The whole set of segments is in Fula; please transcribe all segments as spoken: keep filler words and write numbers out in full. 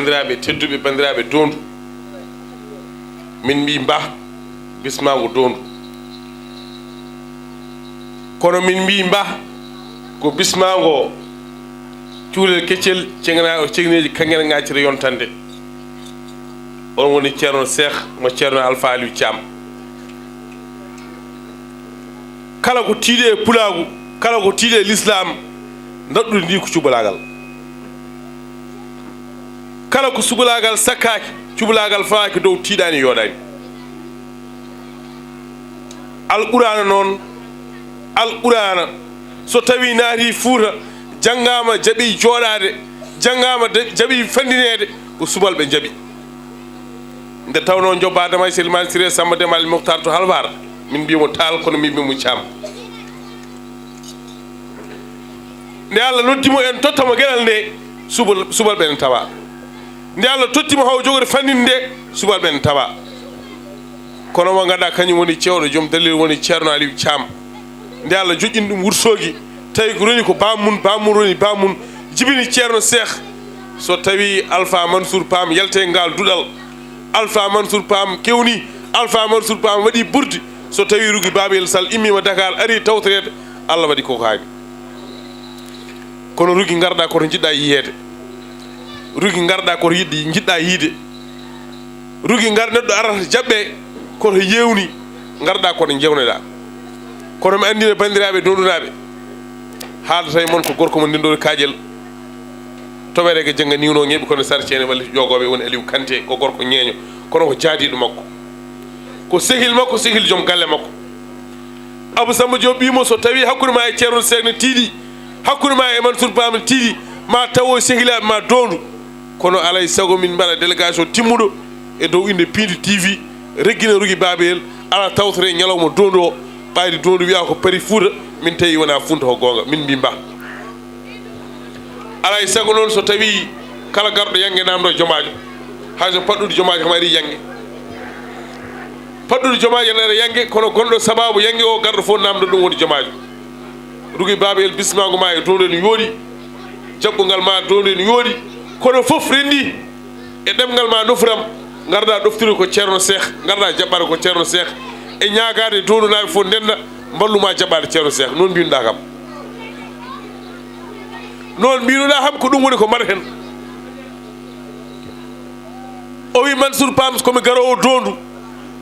Banndiraaɓe tedduɓe, banndiraaɓe Doondu, min mbii Bah, bismaango Doondu. Kono min mbii Bah ko bismaango cuulel keccel, ceŋna-, ceŋneeji kaŋŋe ŋaccere yontande. On woni Ceerno Seex mo Ceerno Alfa Aliou Caam. Kala ko tiiɗi e pulaagu, kala ko tiiɗi e lislaam, ndaɗɗudi ndi ko cubalaagal. Kala ko cubalaagal sakkaaki, cubalaagal fawaaki dow, tiiɗaani, yooɗaani. Alquraana noon, Alquraana, so tawii naatii Fuuta, janngaama, jaɓii jooɗaade, janngaama, de-, jaɓii fanndineede, ko subalɓe njaɓi. Nde tawnoo Joop Adama e Selimaani Siree, Sammba Dem, Ali Moktaar to Halwaar, min mbii mo Taal, kono min mbii mo Caam. Nde Allah noddi mo, en totta mo geɗal nde, subal-, subalɓe ene tawa. Nde Allah totti mo haw jogori fannin nde, subalɓe ene tawa. Kono mo ngannduɗaa kañum woni cewɗo, joom dalil woni Ceerno Aliou Caam. Nde Allah joƴƴini ɗum wursoogi, tawi ko roni ko baamun, baamun roni baamun, jibini Ceerno Seex. So tawi Alfa Mansour Paam yalti e ngaal duɗal, Alfa Mansour Paam kewni, Alfa Mansour Paam waɗi burdi, so tawi Rugi Baabel Sal immiima Dakar, ari tawtoreede, Allah waɗi ko haani. Kono Rugi ngarɗaa koto njiɗɗaa yiyeede. Rugi ngarɗaa koto yiɗi, njiɗɗaa yiide. Rugi ngar neɗɗo arata jaɓɓe koto yewni, ngarɗaa koto jewneɗaa. Kono mi anndina banndiraaɓe dondunaaɓe, haaldata e mon ko gorko mo ndendori kaƴel. Toɓere ko jannga niwno ŋeɓi kono sar ceene walla ƴoogooɓe woni Aliou Kanté, ko gorko ñeeño, kono ko jaadiiɗo makko. Ko sehil makko, sehil joom galle makko. Abou Samba Diop ɓii mo, so tawi hakkunde ma e Ceerno Seex ne tiiɗi, hakkunde ma e Mansour Ba ne tiiɗi, ma tawo sehilaaɓe ma doondu. Kono alay sago min mbaɗa délégation timmuɗo e dow innde Piindi T V, reggina Rugi Baabel, ala tawtore e ñalawma doondu o, ɓayri doondu wiya ko pari Fuuta, min tawi wona Fuuta ko goonga, min mbi mba. Alay sago noon so tawi kala garɗo yannge namdo jomaajo, hay so paɗɗude jomaajo kam ari yannge. Paɗɗude jomaajo nana yannge, kono gonɗo sababu yannge o garɗo fof namdo ɗum woni jomaajo. Rugi Baabel bismaagu ma e doondu en yooɗi, jaɓɓungal ma doondu en yooɗi, kono fof renndi e ɗemngal ma nofuram, ngarɗa ɗoftude ko Ceerno Seex, ngarɗa jaɓɓaade ko Ceerno Seex, e ñaagaade doondunaaɓe fof ndennda, mballu ma jaɓɓaade Ceerno Seex, noon mbiynuɗa kam. Noon mbiynuɗa kam, ko ɗum woni ko mbaɗaten. O wi Mansour Pam, ko mi garoowo doondu.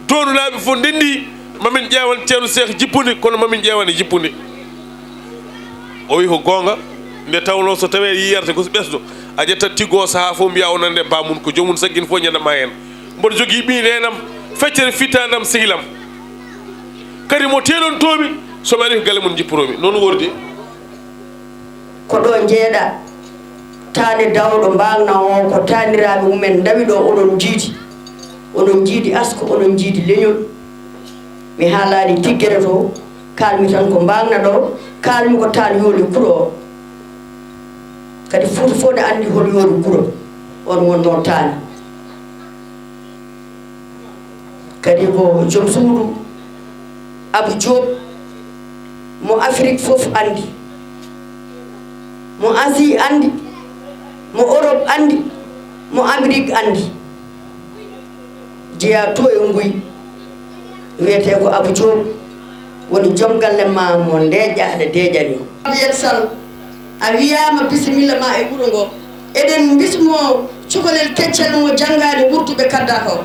Doondunaaɓe fof ndenndi, mamin ƴeewan Ceerno Seex jippunde, kono mamin ƴeewan e jippunde. O wi ko goonga, nde tawnoo so tawii yiyerte ko ɓesɗo, a ƴettat tiggo o sahaa fof mbiya o nande baamun, ko joomum saggin fof ñandam ma heen. Mboɗo jogii ɓiy neenam, feccere fittaanam, sehilam. Kadi mo teeɗontoomi, so mi arii ko galle mum njippotoomi. Noon wordi. Ko ɗo njeeɗa taane dawɗo mbaagna o, ko taaniraaɓe mumen ndawi ɗo, oɗon njiidi, oɗon njiidi asko, oɗon njiidi leñol. Mi haalaani tiggere to, kaalmi tan ko mbaagna ɗo, kaalmi ko taan yooli kuro o. Kadi Fuuta fof ne anndi hol yooli kuro on wonnoo taani. Kadi ko joom suudu Abou Diop, mo Afrik fof anndi, mo Asie anndi, mo Europe anndi, mo Amérique anndi. Jeyaa to e nguy, wiyetee ko Abou Diop, woni joom galle ma mo ndeeƴa aɗa deeƴani o. Abiyat Sall, a wiyaama bisimilla ma e wuro ngo. Eɗen mbismoo cukalel keccel mo janngaade wurtuɓe kaddaaka o.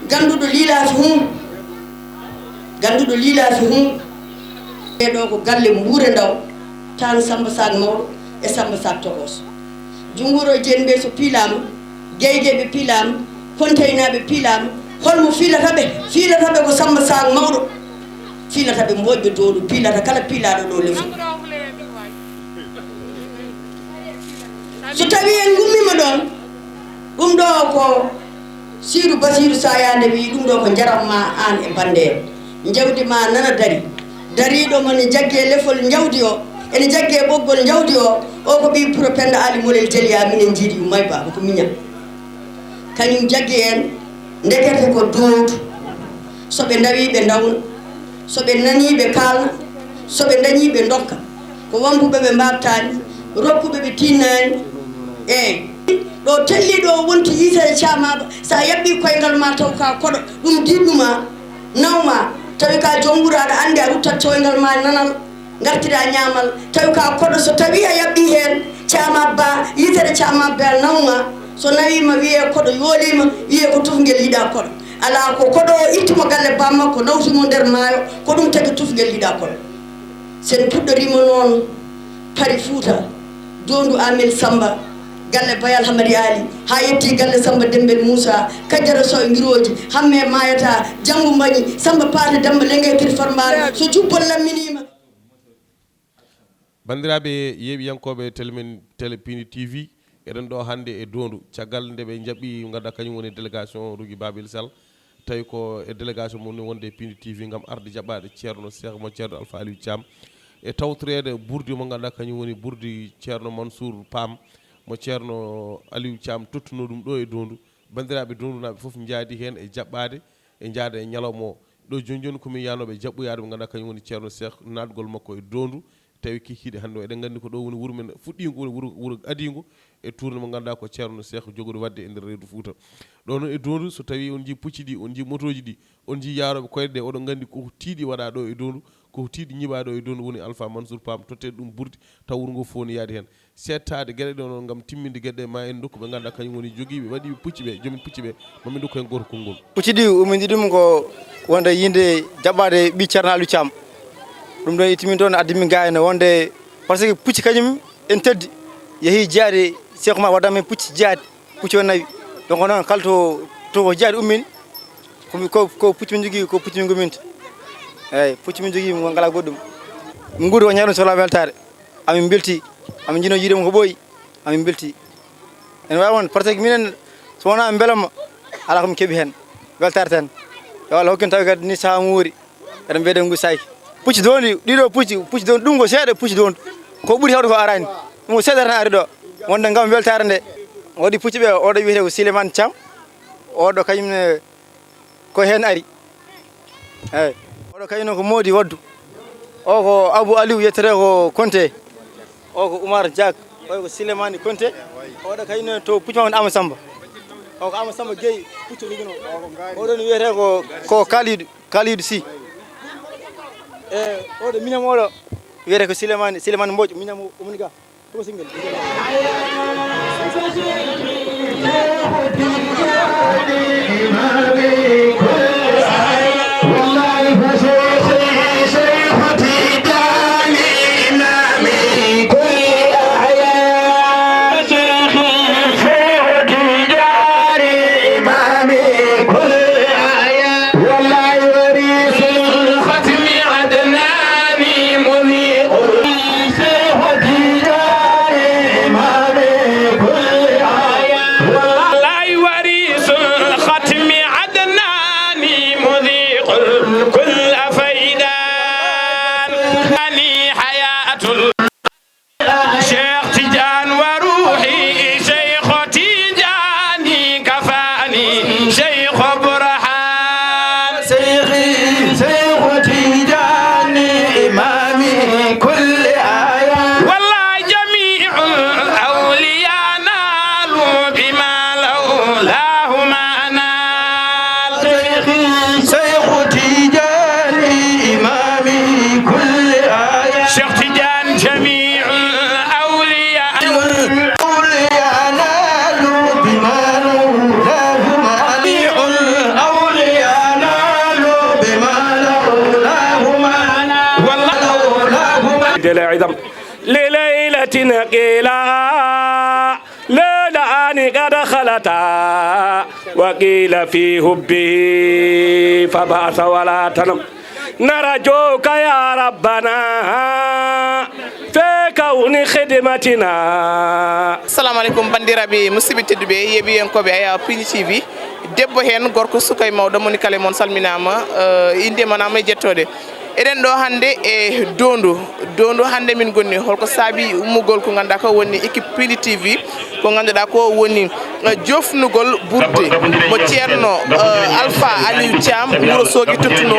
Gannduɗo liilaafi hum, gannduɗo liilaafi hum. Ɓee ɗoo ko galle Mbuure Ndaw, taan Samba Saak Mawɗo e Samba Saak Tokos. Junngo ɗo Jeen Mbeeso piilaama, Geygeeɓe piilaama, Konteynaaɓe piilaama. Hol mo fiilata ɓe? Fiilata ɓe ko Samba Saak Mawɗo. Fiilata ɓe Mboojɓe Doondu, piilata kala piilaaɗo ɗo lefol. So tawii en ngummiima ɗoon, ɗum ɗo ko Siiru Basiiru Sayaande wii, ɗum ɗo ko njaram ma aan e banndeere. Njawdi ma nana dari. Dariiɗo mo ne jaggee lefol njawdi o, ene jaggee ɓoggol njawdi o, o ko ɓii Puro Pennda Aali Molel Jeliya, minen njiidi Yummay Baaba, ko miñam. Kañum jaggi en, ndekete ko doondu. So ɓe ndawii ɓe ndawna, so ɓe nanii ɓe kaalna, so ɓe ndañii ɓe ndokka. Ko wampuɓe ɓe mbaabtaani, rokkuɓe ɓe tiinnaani. Eey, Ɗo telli ɗo wonti yitere camaba, sa yaɓɓi koyngal ma taw ka koɗo, ɗum diɗɗuma, nawma, tawi ka jom wuro, aɗa andi a ruttat coyngal ma nanal, gartira ñaamal, tawi ka koɗo, so tawi a yaɓɓi heen camaba, yitere camaba nawma, so nawima wiye koɗo yoolima, wiye ko tufgel yiɗa koɗo. Ala ko koɗo o ittimo galle bammakko nawtimo nder maayo, ko ɗum tagi tufgel yiɗa koɗo. Sen puɗɗorima noon Pari Fuuta, Doondu Amin Samba, galle Bayal Hamadi Ali, haa yetti galle Samba Dembel Muusa, Kajjara Sow e Ngirooji, Hamme Maayata, Janngu Mbañi, Samba Paate Demba Lengeytir Farmaare, so jubbol lamminima. Banndiraaɓe yeeɓiyankooɓe tele men, tele Pindi T V, eɗen ɗo hannde e Doondu, caggal nde ɓe njaɓɓi, ngannduɗaa, kañum woni délégation Rugi Babil Sall, tawi ko e délégation mum wonde e Pindi T V ngam arde jaɓɓaade Ceerno Seex mo Ceerno Alfa Aliou Thiam, e tawtoreede burdi mo ngannduɗaa kañum woni burdi Ceerno Mansour Pam mo Ceerno Aliou Thiam tottunoo ɗum ɗo e Doondu. Banndiraaɓe doondunaaɓe fof njaadi heen e jaɓɓaade, e njaada e ñalawma o. Ɗo jooni jooni ko min yahnooɓe jaɓɓoyaade mo ngannduɗaa kañum woni Ceerno Seex, naatgol makko e Doondu, tawi kikiiɗe hannde o. Eɗen nganndi ko ɗo woni wuro men fuɗɗiingo, woni wuro, wuro adiingo e tourné mo ngannduɗaa ko Ceerno Seex jogoɗo waɗde e nder reedu Fuuta. Ɗo noon e Doondu, so tawii on njii pucci ɗi, on njii motooji ɗi, on njii yaarooɓe koyɗe ɗe, oɗon nganndi ko tiiɗi waɗaa ɗo e Doondu, ko tiiɗi ñiɓaa ɗo e Doondu woni Alfa Mansour Pam, tottee ɗum burdi, taw wuro ngo fof ne yaadi heen. Seettaade geɗe ɗe noon ngam timminde geɗe ɗe, ma en ndokku ɓe ngannduɗaa kañum woni jogiiɓe, waɗiiɓe pucci ɓe, joom en pucci ɓe, ma min ndokku heen gooto konngol. Pucci ɗi ummini ɗum ko wonde yiɗde jaɓɓaade ɓii Ceerno Aliou Thiam. Ɗum ɗo itti min toon, addi min gaa heen wonde, par ce que pucci kañum en teddi, yehii jeyaade, Seeku ma wadda min pucci jeyaade, pucci o nawi. Donc noon kala to, to ko jeyaade ummini, ko, ko, ko pucci min njogii, ko pucci min ngumminta. Eeyi, pucci min njogii, min ngalaa goɗɗum. Min nguuri ko ñaaɗum sohla weltaare. Amin mbeltii, amin njiɗnoo yiide mo ko ɓooyi, amin mbeltii. Ene waawi wonde, par ce que minen, so wonaa mbelama, alaa ko min keɓi heen, weltaare tan. Yo Allah hokku en tawi kadi ni sahaa mum woori, eɗen mbiyda ngu sayki. Pucci doonɗi, ɗiɗo pucci, pucci doonɗi, ɗum ko seeɗa pucci doonɗi. Ko ɓuri heewde ko araani. Ɗum ko seeɗa tan ari ɗo. Wonde ngam weltaare nde, waɗi pucci ɓe, oɗo wiyetee ko Sileman Thiam, oɗo kañum ne ko heen ari. Eeyi. Oɗo kañum ko Moodi Waddu. O ko Abu Aliou, yettere ko Konte. O ko Umar Diak. O ko Silemani Konte. Oɗo kañum to puccu makko Ama Samba. O ko Ama Samba Gueye, puccu ligino. Oɗo ni wiyetee ko, ko Kalidou, Kalidou Sy. E oɗo miñam oɗo wiyetee ko Silemani, Silemani Mbodj, miñam o, o woni ga. والله وريث الختم عدناني مذيق كل فيدان. حياة شيخ تيجان وروحي شيخ تيجاني كفاني شيخ برهان. شيخي شيخ تيجاني إمامي كل آية. والله جميع الأولياء نالوا بما لولاه ما نال. شيخي شيخ تيجاني إمامي كل آية. شيخ تيجان جميع الأولياء. أولياء نالوا بما لولاه ما نال. جميع الأولياء نالوا بما لولاه ما نال. والله لولاه ما ليلة قيل ليلتان قد خلتا وقيل في حبه فبعث ولا تنم نرجوك يا ربنا في كون خدمتنا. Assalamu aleykum banndiraaɓe musidɓe tedduɓe yeeɓiyankooɓe Aya Pindi T V, debbo heen gorko suka e mawɗo moni kala e mon salminaama, eh, innde ma naama e jettode. Eɗen ɗo hannde e Doondu. Doondu hannde min ngonni, holko saabi ummugol ko ngannduɗaa ko woni équipe Pindi T V, ko ngannduɗaa ko woni Jofnugol burdi mo Ceerno, eh, Alpha Aliou Thiam Wuro Soogi tottuno,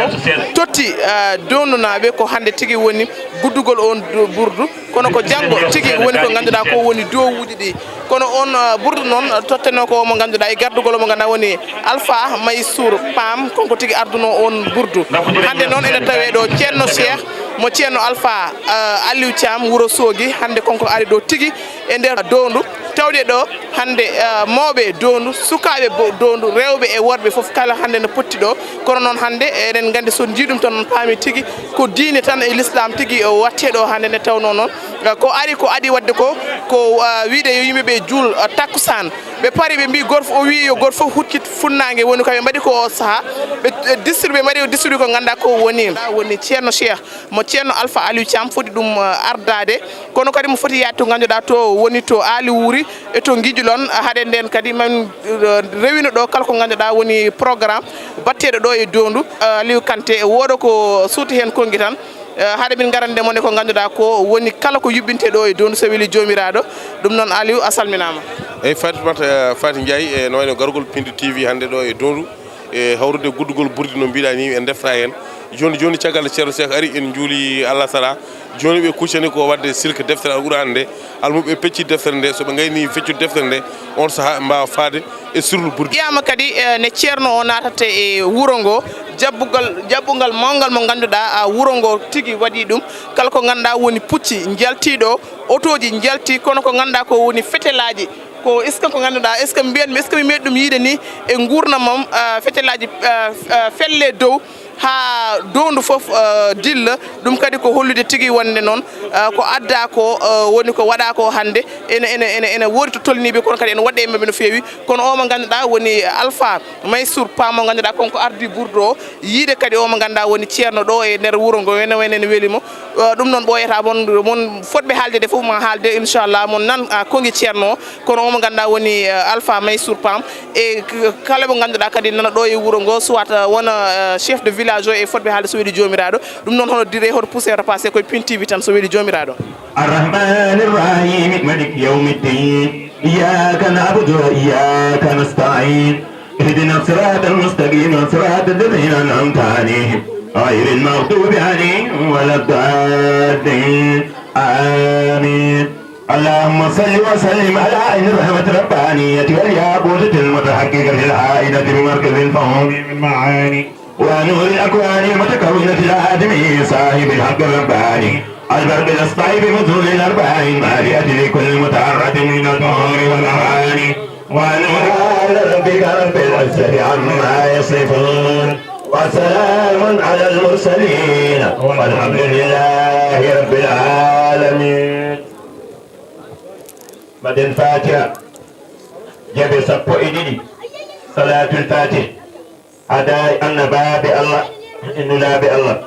totti, eh, dondunaaɓe ko hannde tigi woni guddugol on du-, burdu, kono ko janngo tigi woni ko ngannduɗaa ko woni dowuuji ɗi. Kono on, eh, burdu noon, eh, totteno ko mo ngannduɗaa e gardugol mo ngannduɗaa woni Alpha Maysour Pam, kanko tigi arduno on burdu. Hannde noon ene tawee ɗo Ceerno Cheikh mo Ceerno Alpha, eh, Aliou Thiam Wuro Soogi, hannde kanko ari ɗo tigi e nder doondu, tawde ɗo hannde, eh, mawɓe doondu, sukaaɓe bo-, doondu, rewɓe e worɓe fof kala hannde no potti ɗo. Kono noon hannde eɗen nganndi so on njii ɗum tan on paami tigi ko diine tan e l'islam tigi o watte ɗo hannde nde tawnoo noon, eh, ko ari ko adi waɗde ko, ko, eh, wiide yo yimɓe ɓe juul, eh, takkusaan. Ɓe pari ɓe mbii gooto fof, o wii yo gooto fof huccit funnaange woni ko ɓe mbaɗi ko o sahaa. Ɓe, eh, distribué, ɓe mbaɗi o distribué ko ngannduɗaa ko woni, woni Ceerno Cheikh mo Ceerno Alpha Aliou Thiam foti ɗum, eh, ardaade. Kono kadi mo foti yaade to ngannduɗaa to woni to Aali Wuuri e to Ngijulon, haɗe ndeen kadi min, eh, rewino ɗo kala ko ngannduɗaa woni programme batteeɗo ɗo e doondu, eh, Aliou Kanté, wooda ko suuti heen konngi tan, eh, haɗe min ngarande mon e ko ngannduɗaa ko woni kala ko yuɓɓinte ɗo e doondu so weli Joomiraaɗo. Ɗum noon Aliou, a salminaama. Eyi, Fatimat, eh, Fati Ndiaye, e no wayno gargol Pinndi T V hannde ɗo e doondu. E hawrude guddugol burdi no mbiɗa ni, en defta heen. Jooni jooni, caggal nde Ceerno Seek ari, en njuuli alasara. Jooni ɓe kuccani ko waɗde silk deftere Alquraan nde. Almuɓe pecci deftere nde, so ɓe ngayni feccude deftere nde, on sahaa ɓe mbaawa faade e sirlu burdi. Wiyaama kadi, eh, ne Ceerno o naatata e wuro ngo, jabbugal, jabbungal mawngal mo ngannduɗaa, ah, wuro ngo tigi waɗi ɗum. Kala ko ngannduɗaa woni pucci njaltii ɗo, otooji njaltii, kono ko ngannduɗaa ko woni fetelaaji. Ko est-ce que ko ngannduɗaa, est-ce que mbiyanmi, est-ce que mi meeɗi ɗum yiide ni e nguurndam am, ah, fetelaaji, ah, ah, felle dow haa doondu fof, ah, dilla? Ɗum kadi ko hollude tigi wonde noon, ah, ko addaa ko, ah, woni ko waɗaa ko hannde ene, ene, ene, ene woodi to tolnii ɓe, kono kadi ene woɗɗi e maɓɓe no feewi. Kono o mo ngannduɗaa woni Alpha Maysour Pam mo ngannduɗaa kanko ardi burdu o, yiide kadi o mo ngannduɗaa woni ceerno ɗo e nder wuro ngo, wene, wene ne weli mo. Eh, ɗum noon ɓooyata mon, mon fotɓe haalde de fof ma haalde, inchallah, mon nan, ah, konngi ceerno o. Kono o mo ngannduɗaa woni, eh, Alpha Maysour Pam. E k-, kala mo ngannduɗaa kadi nana ɗo e wuro ngo, soit, eh, wona, eh, chef de village o e fotɓe haalde so weli Joomiraaɗo. Ɗum noon hono dire, hoto poussé, hoto passé koye Pin T V tan so weli Joomiraaɗo. الرحمن الرحيم مالك يوم الدين إياك نعبد وإياك نستعين اهدنا الصراط المستقيم صراط الذين أنعمت عليهم غير المغضوب عليهم ولا الضالين آمين. اللهم صل وسلم على عين الرحمة الربانية والياقوتة المتحققة في الحائطة بمركز الفهوم والمعاني ونور الأكوان المتكونة الآدمي صاحب الحق الرباني البرق الأسطع بمثل الأرباع المالئة لكل متعرض من البحور والأواني ونور على ربك رب العزة عما يصفون وسلام على المرسلين والحمد لله رب العالمين. Mbaɗen Fatiha jaɓe sappo e ɗiɗi, Salatul Fatih. Adaay annabaaɓe Allah e nulaaɓe Allah.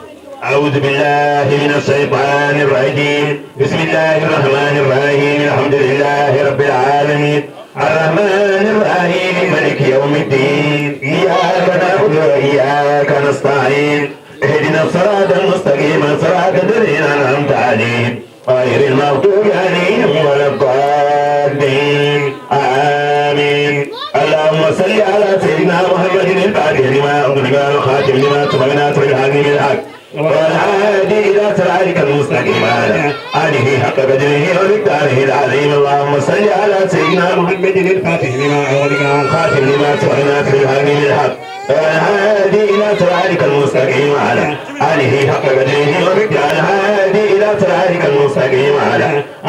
أعوذ بالله من الشيطان الرجيم. بسم الله الرحمن الرحيم. الحمد لله رب العالمين. الرحمن الرحيم. مالك يوم الدين. إياك نعبد وإياك نستعين. اهدنا الصراط المستقيم. صراط الذين أنعمت عليهم. غير المغضوب عليهم ولا الضالين. آمين. اللهم صل على سيدنا محمد الفاتح لما أغلق والخاتم لما سبق ناصر الحق بالحق والهادي إلى صراطك المستقيم وعلى آله حق قدره ومقداره العظيم. اللهم صل على سيدنا محمد الفاتح لما أغلق والخاتم لما سبق ناصر الحق بالحق والهادي إلى صراطك المستقيم وعلى آله حق قدره ومقداره العظيم. الهادي إلى صراطك المستقيم وعلى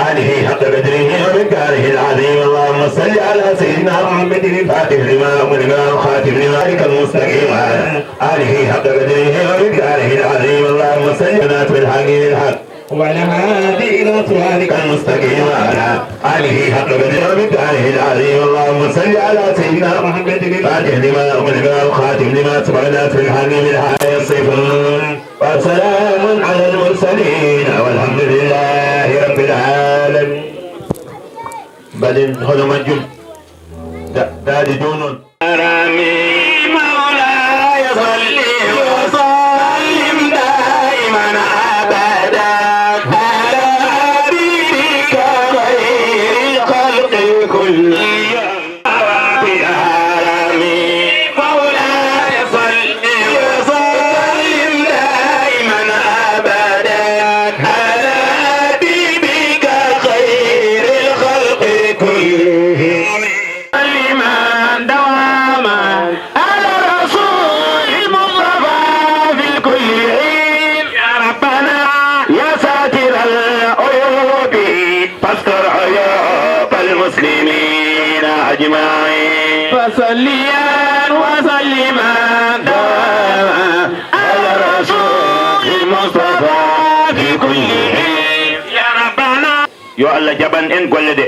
آله حق قدره ومقداره العظيم. اللهم صل على سيدنا محمد الفاتح لما أغلق والخاتم لما سبق المستقيم وعلى آله حق قدره ومقداره العظيم. اللهم صل على سيدنا الحق بالحق والهادي إلى صراطك المستقيم وعلى آله حق قدره ومقداره العظيم. اللهم صل على سيدنا محمد الفاتح لما أغلق والخاتم لما سبق ناصر الحق بالحق يصفون. وسلام على المرسلين والحمد لله رب العالمين. Mbaɗen hono majjum. Da-, daadi dow noon. مولاي صل وسلم دائما أبدا على حبيبك خير الخلق كلهم. عيوب المسلمين أجمعين. فصليا وسلما دائما على الرسول المصطفى في كل حين. يا ربنا. Yo Allah jaɓan en golle ɗe.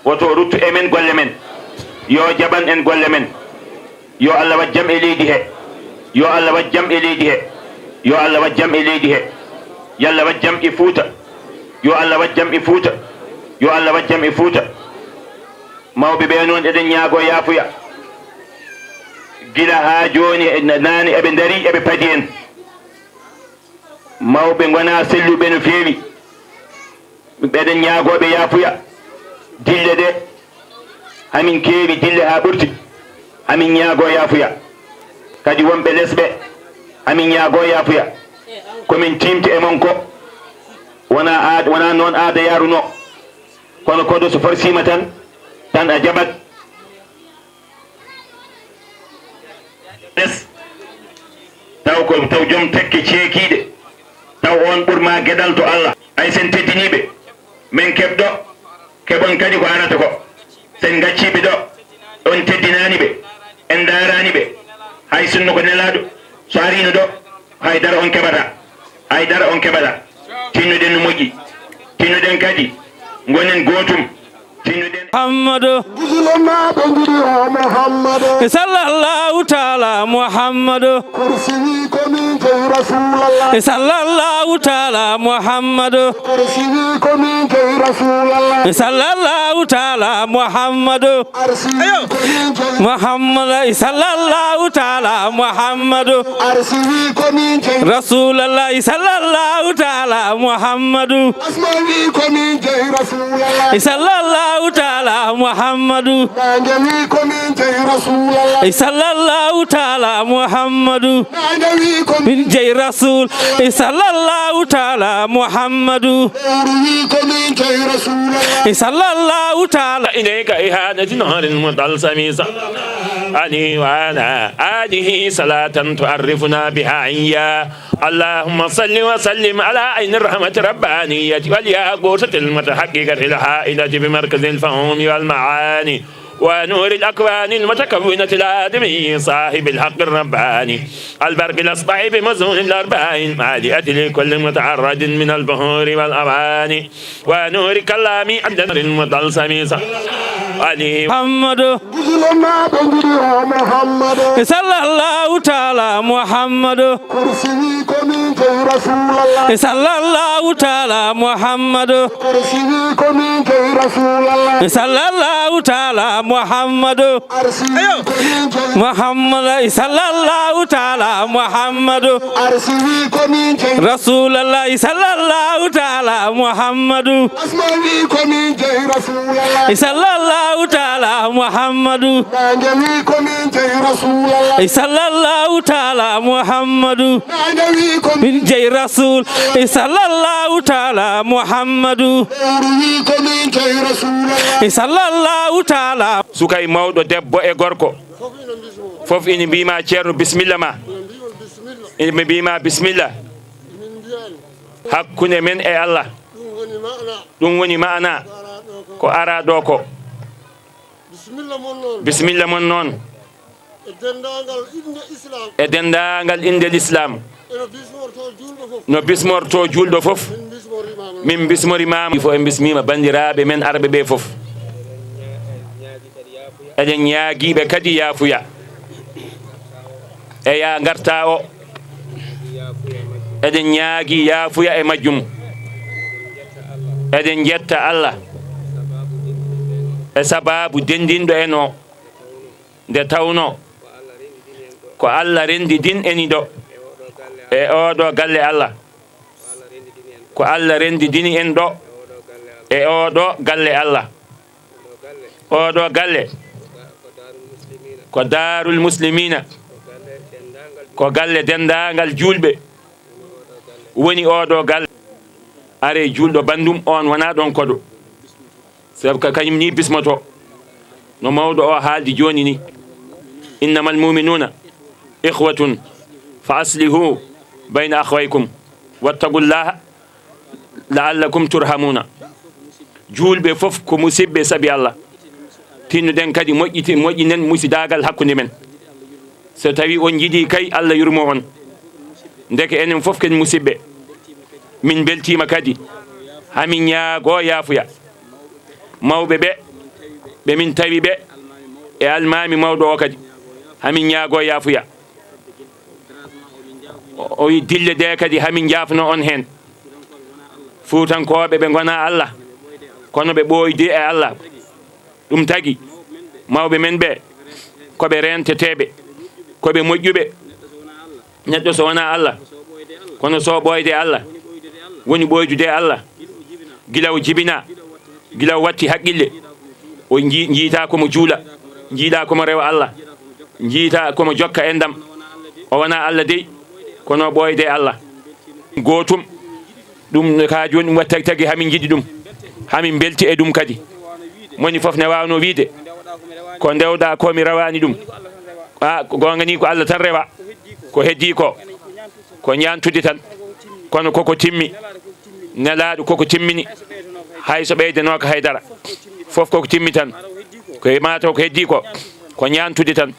Woto o ruttu e men golle men. Yo jaɓan en golle men. Yo Allah waɗ jam e leydi he. Yo Allah waɗ jam e leydi he. Yo Allah waɗ jam e leydi he. Yo Allah waɗ jam e Fuuta. Yo Allah waɗ jam e Fuuta. Yo Allah waɗ jam e Fuuta. Mawɓe ɓe noon, eɗen ñaagoo yaafuya. Gila haa jooni, e naane eɓe ndarii, eɓe padi en. Mawɓe ngonaa selluɓe no feewi. Eɗen ñaagoo ɓe yaafuya. Dille ɗe, hamin keewi dille haa ɓurti. Hamin ñaagoo yaafuya. Kadi wonɓe les ɓe, hamin ñaagoo yaafuya. Ko min tiimti e mon ko, wonaa aad-, wonaa noon aada yaarunoo. Kono koɗo so forsiima tan, tan a jaɓat. Taw ko, taw joom tekke ceekiiɗe, taw oon ɓurma geɗal to Allah. Hay sen teddinii ɓe, men keɓ ɗo, keɓon kadi ko arata ko. Sen ngaccii ɓe ɗo, on teddinaani ɓe, en ndaaraani ɓe. Hay sinno ko nelaaɗo, so ariino ɗo, hay dara on keɓataa. Hay dara on keɓataa. Tinnoɗen no moƴƴi. Tinnoɗen kadi, ngonen gootum. Tinnoɗen. Muhammadu. Gijilema ɓe ngiɗi o Muhammadu. Sallallahu taala Muhammadu. Kursi wi ko min jeyi Rasulallah. Sallallahu taala Muhammadu. Kursi wi ko min jeyi Rasulallah. Sallallahu taala Muhammadu. Arsi wi ko min jeyi. Muhammad sallallahu taala Muhammadu. Arsi wi ko min jeyi. Rasulallah sallallahu taala Muhammadu. Asma wi ko min jeyi Rasulallah. Sallallahu taala Muhammadu. Naange wi ko min jeyi Rasulallah. Sallallahu taala Muhammadu. Naange wi ko min jeyi Rasul. Sallallahu taala Muhammadu. Lewru wi ko min jeyi Rasulallah. Sallallahu taala. إليك إهانة نهر المطلسم. عليه وعلى آله صلاة تعرفنا بها عيا. اللهم صل وسلم على عين الرحمة الربانية والياقوتة المتحققة الحائلة بمركز الفهوم والمعاني ونور الأكوان المتكونة الآدمي صاحب الحق الرباني البرق الأصبح بمزون الأرباع المالئة لكل متعرض من البحور والأواني ونور كلامي عند نور المطلسم. عليه محمد. Gijilema ɓe ngiɗi o Muhammadu. Sallallahu taala Muhammadu. Kursi wi ko min jeyi Rasulallah. Sallallahu taala Muhammadu. Kursi wi ko min jeyi Rasulallah. Sallallahu taala Muhammadu. Arsi wi ko min jeyi. Muhammad sallallahu taala Muhammadu. Arsi wi ko min jeyi. Rasulallah sallallahu taala Muhammadu. Asma wi ko min jeyi Rasulallah. Sallallahu taala Muhammadu. Naange wi ko min jeyi Rasulallah. Sallallahu taala Muhammadu. Naange wi ko min jeyi Rasul. Sallallahu taala Muhammadu. Lewru wi ko min jeyi Rasulallah. Sallallahu taala. Sukay mawɗo debbo e gorko. Fof ina mbiyma ceerno bisimilla ma. Ina mbiyma bisimilla. Hakkunde men e Allah. Ɗum woni maana ko ara ɗo ko. Bisimilla mon noon. E denndaangal innde Islam. E denndaangal innde Lislaam. No bismorto juulɗo fof. Min bismorimaama. Fof en bismiima banndiraaɓe men arɓe ɓe fof. Eɗen ñaagiiɓe kadi yaafuya. E yaa ngarta o. Eɗen ñaagi yaafuya e majjum. Eɗen njetta Allah. E sabaabu denndinɗo en o. Nde tawnoo ko Allah renndidini en ɗo. E oo ɗo galle Allah. Ko Allah renndidini en ɗo. E oo ɗo galle Allah. Oo ɗo galle ko Daarul Muslimiina. Ko galle denndaangal juulɓe. Woni oo ɗo galle. Are juulɗo banndum, oon wonaa ɗoon koɗo. Sabu ka kañum ni bismoto. No mawɗo o haaldi jooni ni. إنما المؤمنون إخوة فأصلحوا بين أخويكم واتقوا الله لعلكم ترحمون. Juulɓe fof ko musiɓɓe sabi Allah. Tinnuɗen kadi moƴƴiti-, moƴƴinen musidaagal hakkunde men. So tawii on njiɗii kay, Allah yurmo on. Ndeke enen fof ken musiɓɓe. Min mbeltiima kadi. Hamin ñaagoo yaafuya. Mawɓe ɓe, ɓe min tawi ɓe e almaami mawɗo o kadi. Hamin ñaagoo yaafuya. O, o wi dille ɗe kadi hamin njaafno on heen. Fuutankooɓe ɓe ngonaa Allah, kono ɓe ɓooydi e Allah. Ɗum tagi, mawɓe men ɓe, ko ɓe reenteteeɓe, ko ɓe moƴƴuɓe. Neɗɗo so wonaa Allah, kono so ɓooyde Allah, woni ɓooydude Allah. Gila o jibinaa, gila o watti haqqille, o jii-, jiitaa ko mo juula, jiiɗaa ko mo rewa Allah, jiitaa ko mo jokka enɗam. O wonaa Allah dey, kono o ɓooyde Allah. Gootum, ɗum ka jooni ɗum waɗi tagi tagi hamin njiɗi ɗum, hamin mbelti e ɗum kadi. Moni fof ne waawno wiide, ko ndewɗaa ko mi rewaani ɗum. A, ko goonga ni ko Allah tan rewa, ko heddii ko, ko ñaantude tan, kono koko timmi. Nelaaɗo koko timmini, hay so ɓeydanooka haydara. Fof koko timmi tan. Ko e mataw ko heddii ko, ko ñaantude tan.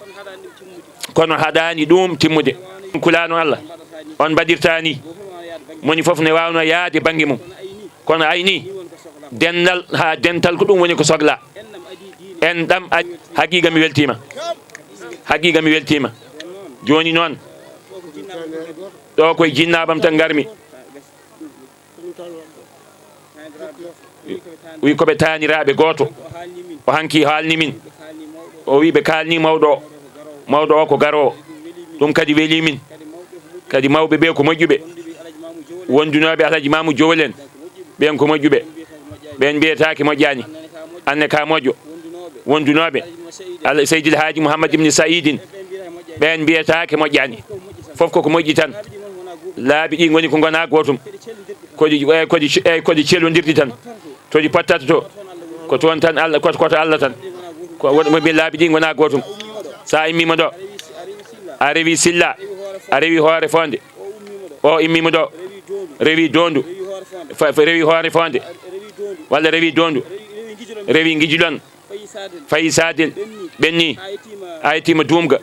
Kono haɗaani ɗum timmude. Kulaano Allah, on mbaɗirtaa ni. Moni fof ne waawno yaade bannge mum. Kono ayni, dental, haa dental ko ɗum woni ko sogla. Enɗam ad-, haqiiqa mi weltiima. Haqiiqa mi weltiima. Jooni noon, ɗo koye jinnaaɓam tan ngarmi. Wi ko ɓe taaniraaɓe gooto. O hanki haalni min. O wi ɓe kaalni mawɗo o. Mawɗo o ko garoowo. Ɗum kadi weli min. Kadi mawɓe ɓe ko moƴƴuɓe. Wondunooɓe Alhaji Mamu Jowol en. Ɓen ko moƴƴuɓe. Ɓen mbiyetaake moƴƴaani. Anne ka moƴƴo. Wondunooɓe Al-, Seydil Haaji Muhammad Ibn Saidin. Ɓen mbiyetaake moƴƴaani. Fof koko moƴƴi tan. Laabi ɗi ngoni ko ngona gootum. Ko ɗi, eh, ko ɗi, eh, ko ɗi celondirɗi tan. To ɗi pottata to, ko toon tan Allah, ko, ko to Allah tan. Ko won mo mbi laabi ɗi ngona gootum. Sa immiima ɗo, a rewi Silla, a rewi Hoore Fonde. O immiima ɗo, rewi Dondu, fa-, fa-, rewi Hoore Fonde, walla rewi Dondu, rewi Ngijilon. Fayi Sadel, ɓenni, a yettiima Duumga,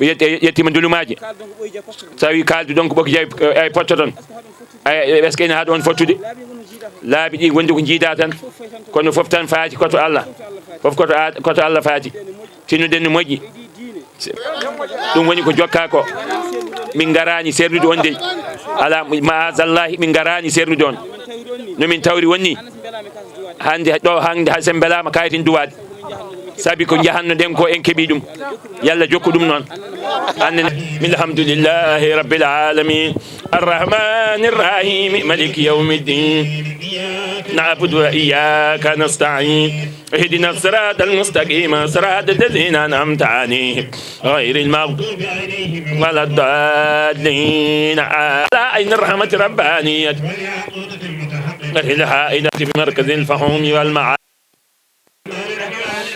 yet-, yettiima Ndulumaaji. Tawi kaaldu donc ɓoki jawi, eh, ay potto toon. Ay, est-ce que ene haɗa on fottude? Laabi ɗi wonde ko jiida tan, kono fof tan faati koto Allah. Fof koto a-, koto Allah faati. Tinnuɗen no moƴƴi. Se-, ɗum woni ko jokka ko. Min ngaraani serdude on dey. Ala, maazallahi, min ngaraani serdude on. No min tawri wonni. Hannde ɗo, hannde hay sen mbelaama kayitin duwaade. Sabi ko njahanno ɗen ko en keɓi ɗum. Yalla jokku ɗum noon. Anne, alhamdulillahi rabbil alamin. Arrahmanir rahim. Maliki yawmiddin. Na'budu wa iyyaka nasta'in. اهدنا الصراط المستقيم، صراط الذين أنعمت عليهم، غير المغضوب عليهم ولا الضالين. على عين الرحمة الربانية الحائلة بمركز الفهوم والمعاني،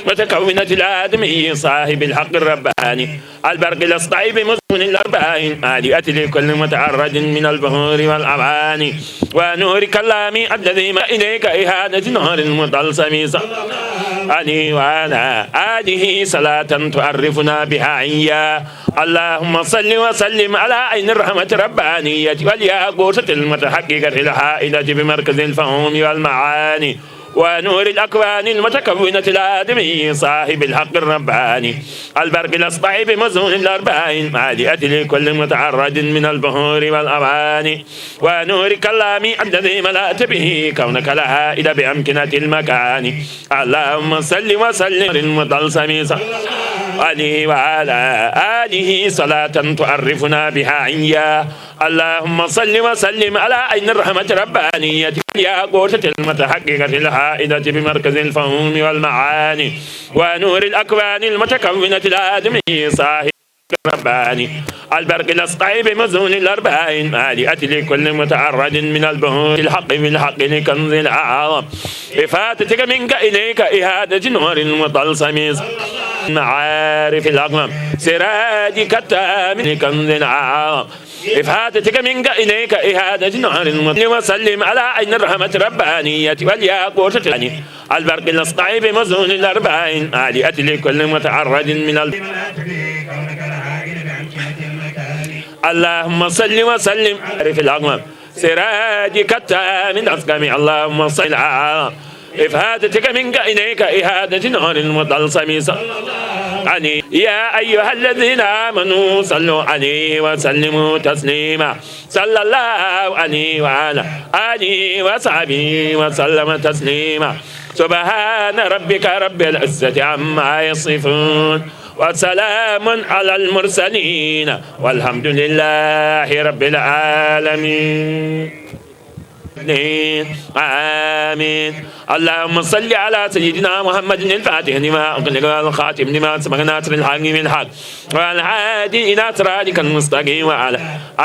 متكونة الآدمي صاحب الحق الرباني. البرق الأصطعي بمزون الأرباع المالئة لكل متعرض من البحور والأواني. ونور كلامي الذي ما إليك إهانة نهر المطلسم صلى الله عليه وعلى آله صلاة تعرفنا بها عيا. اللهم صل وسلم على عين الرحمة الربانية والياقوتة المتحققة الحائلة بمركز الفهوم والمعاني. ونور الأكوان المتكونة الآدمي صاحب الحق الرباني. البرق الأصبح بمزون الأرباع المالئة لكل متعرض من البحور والأواني. ونور كلامي الذي ملأت به كونك الهائل بأمكنة المكان. اللهم صل وسلم المطلسم صلى الله عليه وعلى آله صلاة تعرفنا بها عيا. اللهم صل وسلم على عين الرحمة الربانية الياقوتة المتحققة الحائلة بمركز الفهوم والمعاني. ونور الأكوان المتكونة الآدمي صاحب الرباني. البرق الأصطعي بمزون الأرباع المالئة لكل متعرض من البحور الحق في الحق لكنز الأعظم. إفادتك منك إليك إهادة نور المطلسم معارف الأقوام. سراجك التام لكنز الأعظم. إفادتك منك إليك إهادة نهر. وسلم على عين الرحمة الربانية والياقوتة البرق الأصطعي بمزون الأربعين عالية لكل متعرض من ال اللهم صل وسلم في الأقمار سراجك التام الأسقم. اللهم صل على إفادتك منك إليك إهادة نور المطلسم. صلى الله عليه يا أيها الذين آمنوا صلوا عليه وسلموا تسليما. صلى الله عليه وعلى آله وصحبه وسلم تسليما. سبحان ربك رب العزة عما يصفون وسلام على المرسلين والحمد لله رب العالمين. آمين. اللهم صل على سيدنا محمد الفاتح لما أغلق والخاتم لما سبق ناصر الحق بالحق والهادي إلى صراطك المستقيم وعلى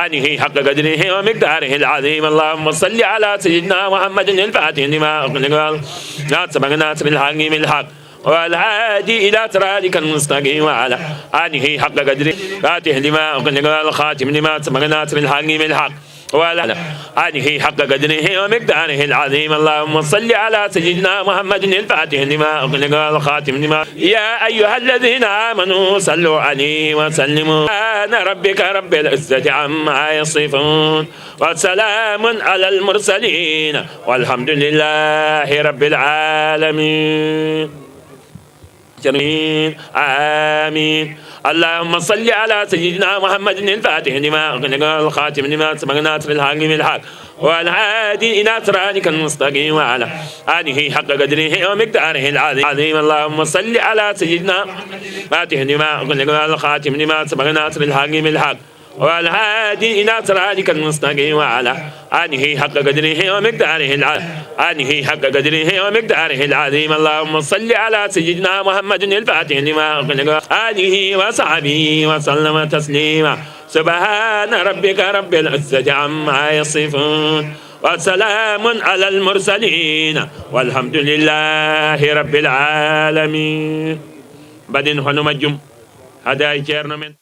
آله حق قدره ومقداره العظيم. اللهم صل على سيدنا محمد الفاتح لما أغلق والخاتم لما سبق ناصر الحق بالحق والهادي إلى صراطك المستقيم وعلى آله حق قدره. فاتح لما أغلق والخاتم لما سبق ناصر الحق بالحق وعلى آله حق قدره ومقداره العظيم. اللهم صل على سيدنا محمد الفاتح لما أغلق والخاتم لما. يا أيها الذين آمنوا صلوا عليه وسلموا. سبحان ربك رب العزة عما يصفون وسلام على المرسلين والحمد لله رب العالمين. آمين. آمين. اللهم صل على سيدنا محمد الفاتح لما أغلق والخاتم لما سبق ناصر الحق بالحق والهادي إلى صراطك المستقيم وعلى آله حق قدره ومقداره العظيم. اللهم صل على سيدنا فاتح لما أغلق والخاتم لما سبق ناصر الحق بالحق والهادي إلى صراطك المستقيم وعلى آله حق قدره ومقداره العظيم. آله حق قدره ومقداره العظيم. اللهم صل على سيدنا محمد الفاتح لما أغلق آله وصحبه وسلم تسليما. سبحان ربك رب العزة عما يصفون وسلام على المرسلين والحمد لله رب العالمين. Mbaɗen hono majjum hadaaya Ceerno men.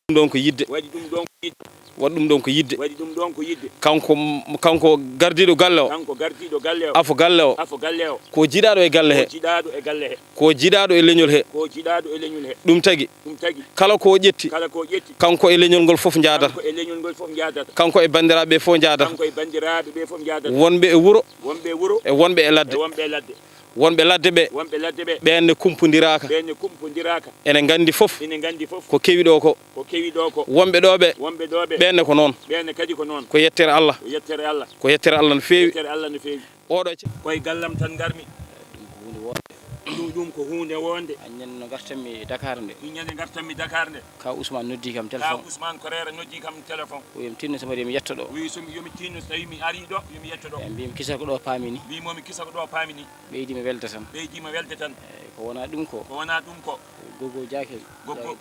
Ɗum ɗon ko yiɗde. Waɗi ɗum ɗon ko yiɗde. Waɗi ɗum ɗon ko yiɗde. Waɗi ɗum ɗon ko yiɗde. Kanko, kanko gardiiɗo galle o. Kanko gardiiɗo galle o. Afo galle o. Afo galle o. Ko jiɗaaɗo e galle he. Ko jiɗaaɗo e galle he. Ko jiɗaaɗo e leñol he. Ko jiɗaaɗo e leñol he. Ɗum tagi. Ɗum tagi. Kala ko o ƴetti. Kala ko o ƴetti. Kanko e leñol ngol fof njaadata. Kanko e leñol ngol fof njaadata. Kanko e banndiraaɓe ɓe fof njaadata. Kanko e banndiraaɓe ɓe fof njaadata. Wonɓe e wuro. Wonɓe e wuro. E wonɓe e ladde. E wonɓe e ladde. Wonɓe ladde ɓe. Wonɓe ladde ɓe. Ɓeen ne kumpondiraaka. Ɓeen ne kumpondiraaka. Ene nganndi fof. Ene nganndi fof. Ko kewi ɗo ko. Ko kewi ɗo ko. Wonɓe ɗo ɓe. Wonɓe ɗo ɓe. Ɓeen ne ko noon. Ɓeen ne kadi ko noon. Ko yettere Allah. Ko yettere Allah. Ko yettere Allah no feewi. Yettere Allah no feewi. Oɗo ce- Koye gallam tan ngarmi. Ɗum ko huunde woonde. Ɗum, ɗum ko huunde woonde. Aññande no ngartanmi Dakar nde. Aññande ngartanmi Dakar nde. Ka Ousmane noddi kam téléphone. Ka Ousmane Koreera noddi kam téléphone. O wiyi mi tinno so mi waɗi mi yetto ɗo. Wi so mi, yo mi tinno so tawi mi ari ɗo, yo mi yetto ɗo. E mbimi kisa ko ɗo paami ni. Mbimomi kisa ko ɗo paami ni. Ɓeydi mi welde tan. Ɓeydi mi welde tan. Eyi, ko wona ɗum ko. Ko wona ɗum ko. Gogo Jakel. Gogo.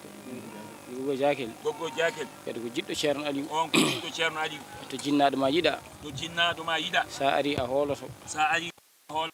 Gogo Jakel. Gogo Jakel. Kadi ko jiɗɗo Ceerno Aliou. On ko jiɗɗo Ceerno Aliou. To jinnaaɗo ma yiɗa. To jinnaaɗo ma yiɗa. Sa ari a hooloto. Sa ari a hooloto.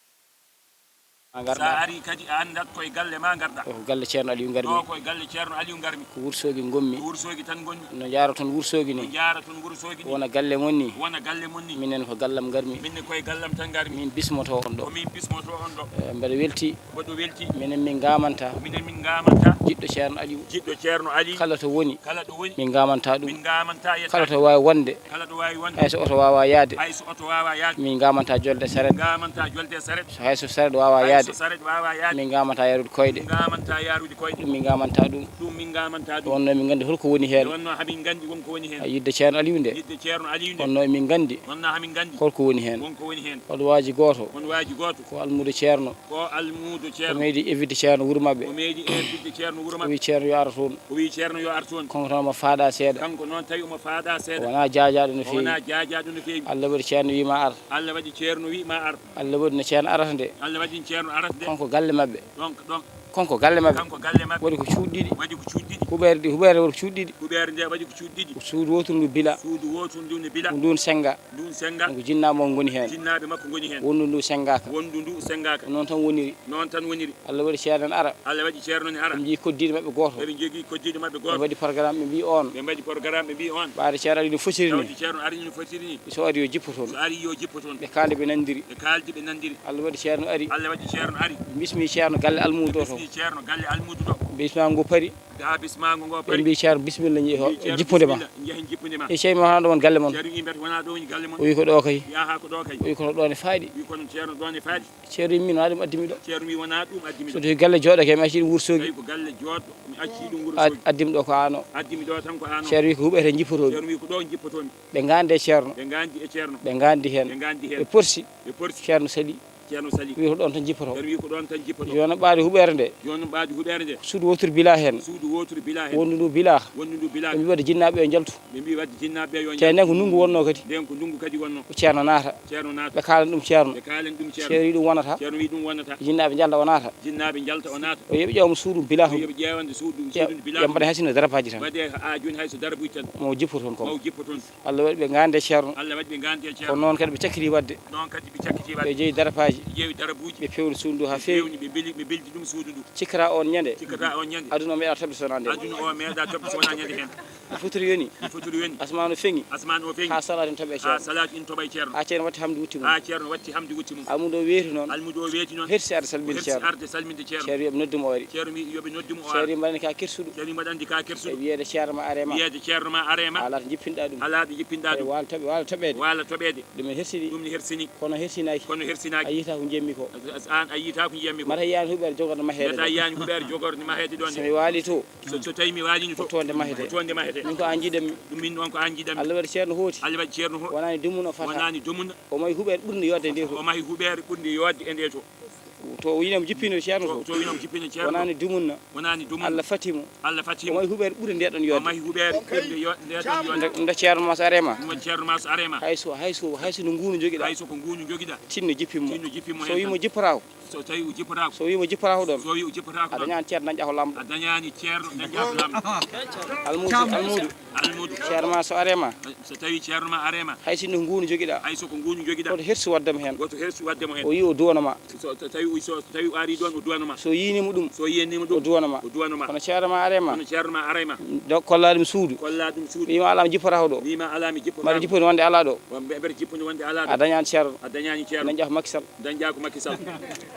Ma ngarɗa. Sa ari kadi a anndat koye galle ma ngarɗa. Ɗo ko galle Ceerno Aliou ngarmi. Ɗo koye galle Ceerno Aliou ngarmi. Ko Wourossogui ngonmi. Ko Wourossogui tan ngonmi. No jaaro toon Wourossogui ni. No jaaro toon Wourossogui ni. Wona galle mon ni. Wona galle mon ni. Minen ko gallam ngarmi. Min ne koye gallam tan ngarmi. Min bismoto on ɗo. Ko min bismoto on ɗo. Eh, mbeɗa welti. Mboɗo welti. Minen min ngamanta. Minen min ngamanta. Jiɗɗo Ceerno Aliou. Jiɗɗo Ceerno Aliou. Kala to woni. Kala ɗo woni. Min ngamanta ɗum. Min ngamanta yettaade. Kala to waawi wonde. Kala ɗo waawi wonde. Hay so oto waawa yaade. Hay so oto waawa yaade. Min ngamanta jolde saret. Min ngamanta jolde saret. So hay so saret waawa yaade. Hay So saret waawaa yaade. Min ngaamanta yaarude koyɗe. Min ngaamanta yaarude koyɗe. Ɗum min ngaamanta ɗum. Ɗum min ngaamanta ɗum. Wonno min nganndi holko woni heen. Wonno hamin nganndi wonko woni heen. A yidde Ceerno Aliou nde. Yidde Ceerno Aliou nde. Wonno min nganndi. Wonno hamin nganndi. Holko woni heen. Wonko woni heen. Hoto waaji gooto. Won waaji gooto. Ko almuudo Ceerno. Ko almuudo Ceerno. O meeɗi invitde Ceerno wuro maɓɓe. O meeɗi invitde Ceerno wuro maɓɓe. O wi Ceerno yo ara toon. O wi Ceerno yo ar toon. Kanko tan omo faaɗa seeɗa. Kanko noon tawi omo faaɗa seeɗa. O wonaa jaajaaɗo no feewi. O wonaa jaajaaɗo no feewi. Allah waɗi Ceerno wi ma ar. Allah waɗi Ceerno wi ma ar. Allah waɗi no Ceerno arata nde. Allah waɗi Ceerno arata nde. Kanko galle maɓɓe. Donc, donc, kanko galle maɓɓe. Kanko galle maɓɓe. Waɗi ko cuuɗi ɗiɗi. Waɗi ko cuuɗi ɗiɗi. Huɓeere ndi, huɓeere waɗi ko cuuɗi ɗiɗi. Huɓeere nde waɗi ko cuuɗi ɗiɗi. Ko suudu wootundu bila. Suudu wootundu ndu bila. Ko ndun sennga. Ndun sennga. Ko jinnaaɓe makko ngoni heen. Jinnaaɓe makko ngoni heen. Wonndu ndu senngaaka. Wonndu ndu senngaaka. Ko noon tan woniri. Noon tan woniri. Allah waɗi Ceerno ne ara. Allah waɗi Ceerno ne ara. Ɓe njii koddiiɗo maɓɓe gooto. Ɓe njogii koddiiɗo maɓɓe gooto. Ɓe mbaɗi programme, ɓe mbii oon. Ɓe mbaɗi programme, ɓe mbii oon. Ɓaade Ceerno ari no fotiri ni. Tawde Ceerno ari no fotiri ni. So ari yo jippo toon. So ari yo jippo toon. Ɓe kaaldi, ɓe nanndiri. Ɓe kaaldi, ɓe nanndiri. Allah waɗi Ceerno ari. Allah waɗi Ceerno ari. Ɓe bismii Ceerno galle almuudo to. Ɓe bismii Ceerno galle almuudo to. Bismaango ngo pari. Haa bismaango ngo pari. Ɓe mbii Ceerno bisimilla, njehi jippude ma. Ɓe mbii Ceerno bisimilla, njehi jippude ma. E Ceerno wi wonaa ɗo woni galle mon. Ceerno wi mbiyata wonaa ɗo woni galle mon. O wi ko ɗo kay. Yaha ko ɗo kay. O wi kono ɗo ne faaɗi. Wi kono Ceerno ɗo ne faaɗi. Ceerno wi min wonaa ɗum addi mi ɗo. Ceerno wi wonaa ɗum addi mi ɗo. So tawi galle jooɗo kay mi acci ɗum Wuro Soogi. Tawi ko galle jooɗo mi acci ɗum Wuro Soogi. Addi mi ɗo ko ano. Addi mi ɗo tan ko ano. Ceerno wi ko huɓete jippotoomi. Ceerno wi ko ɗo jippotoomi. Ɓe ngaandi e Ceerno. Ɓe ngaandi e Ceerno. Ɓe ngaandi heen. Ɓe ngaandi heen. Ɓe porsi. Ɓe porsi. Ceerno sali. Ceerno sali. Wi ko ɗoon tan jippoto. Ceerno wi ko ɗoon tan jippoto. Jooni ɓaade huɓeere nde. Jooni ɓaade huɓeere nde. Suudu wooturu bila heen. Suudu wooturu bila heen. Wonndu ndu bila. Wonndu ndu bila. Ɓe mbii wadde jinnaaɓe yo njaltu. Ɓe mbii wadde jinnaaɓe yo njaltu. Te nden ko ndunngu wonnoo kadi. Nden ko ndunngu kadi wonnoo. Ko Ceerno naata. Ceerno naata. Ɓe kaalana ɗum Ceerno. Ɓe kaalana ɗum Ceerno. Ceerno wi ɗum wonata. Ceerno wi ɗum wonnata. Jinnaaɓe njalta o naata. Jinnaaɓe njalta o naata. O yeɓe ƴeewam suudu bila. O yeɓe ƴeewande suudu, suudu bila. Ɓe mbaɗa hay sinno darapaaji tan. Mbaɗe haa jooni hay so darabuuji tan. Mo jippo toon ko. Mo jippo toon. Allah waɗi ɓe ngaandi e Ceerno. Allah waɗi ɓe ngaandi e Ceerno. Ko noon kadi ɓe cakkiti waɗde. Noon kadi ɓe cakkiti waɗde. Ɓe jeyi darapaaji. Ɓe jeyi darabuuji. Ɓe pewni suudu ndu haa feewi. Ɓe pewni, ɓe mbeli-, ɓe mbeldi ɗum suudu ndu. Cikkata oon ñande. Cikkata oon ñande. Aduna o meeɗa toɓde so wonaa ñande. Aduna o meeɗa toɓde so wonaa ñande heen. Fotiri yoni. Fotiri yoni. Asmaan o feŋi. Asmaan o feŋi. Haa salaatin toɓe Ceerno. Haa salaatin toɓe Ceerno. Haa Ceerno watti hamdu wutti mum. Haa Ceerno watti hamdu wutti mum. Almuudo o weeti noon. Almuudo o weeti noon. Hersi arde salminde Ceerno. Hersi arde salminde Ceerno. Ceerno wi yo ɓe noddu mo o ari. Ceerno wi yo ɓe noddu mo o ari. Ceerno wi mbaɗani ka kersuɗo. Ceerno wi mbaɗandi ka kersuɗo. E wiyeede Ceerno ma are ma. Wiyeede Ceerno ma are ma. Alaa to jippinɗa ɗum. Alaa ɗo jippinɗa ɗum. Waala toɓe, waala toɓeede. Alaa toɓeede. Ɗum ne hersini. Ɗum ne hersini. Kono hersinaaki. Kono hersinaaki. A yiita ko njemmi ko. An a yiita ko njemmi ko. Mata yiyaani huɓeere jogorde maheede. Mata yiyaani huɓeere jogorde maheede ɗon. So mi waali to. So, so tawi mi waali to. Ko toon nde mahete. Ko toon nde mahete. Min ko aan njiɗammi. Ɗum min noon ko aan njiɗammi. Allah waɗi Ceerno hooti. Allah waɗi Ceerno hooti. Wonani dumunna o fata. Wonani dumunna. O mahi huɓeere ɓurnde yodde nde to. O mahi huɓeere ɓurnde yodde e nde to. To o yinam jippino Ceerno to. To, to yinam jippino Ceerno to. Wonani dumunna. Wonani dumunna. Allah fati mo. Allah fati mo. O mahi huɓeere ɓurnde nde ɗon yodde. O mahi huɓeere ɓurnde yo-, nde ɗon yodde. Nde, nde Ceerno ma so are ma. Nde Ceerno ma so are ma. Hay so, hay so, hay so no nguunu jogiɗa. Hay so ko nguunu jogiɗa. Tinno jippi mo. Tinno jippi mo heen tan. So o yimo jippata o. So tawi o jippataako. So wiima jippataako ɗoon. So wi o jippataako ɗoon. A dañaani ceerno dañƴa ko lamɗo. A dañaani ceerno dañƴa ko lamɗo. Almuudu, almuudu. Almuudu. Ceerno ma so are ma. So tawi ceerno ma are ma. Hay sinno ko nguunu jogiɗa. Hay so ko nguunu jogiɗa. Woto hersu wadde mo heen. Woto hersu wadde mo heen. O yi o duwano ma. So, so tawi, so tawi o ari ɗoon o duwano ma. So yiinimo ɗum. So yiinimo ɗum. O duwano ma. O duwano ma. Kono ceerno ma are ma. Kono ceerno ma are ma. Do kolla ɗum suudu. Kolla ɗum suudu. Wiima alaa mi jippataako ɗo. Wiima alaa mi jippataako. Mbaɗa jipponi wonde alaa ɗo. Wa mbe-, mbeɗa jipponi wonde alaa ɗo. A dañaani ceerno. A dañaani ceerno. Dañƴa ko Macky Sall. Dañƴa ko Macky Sall.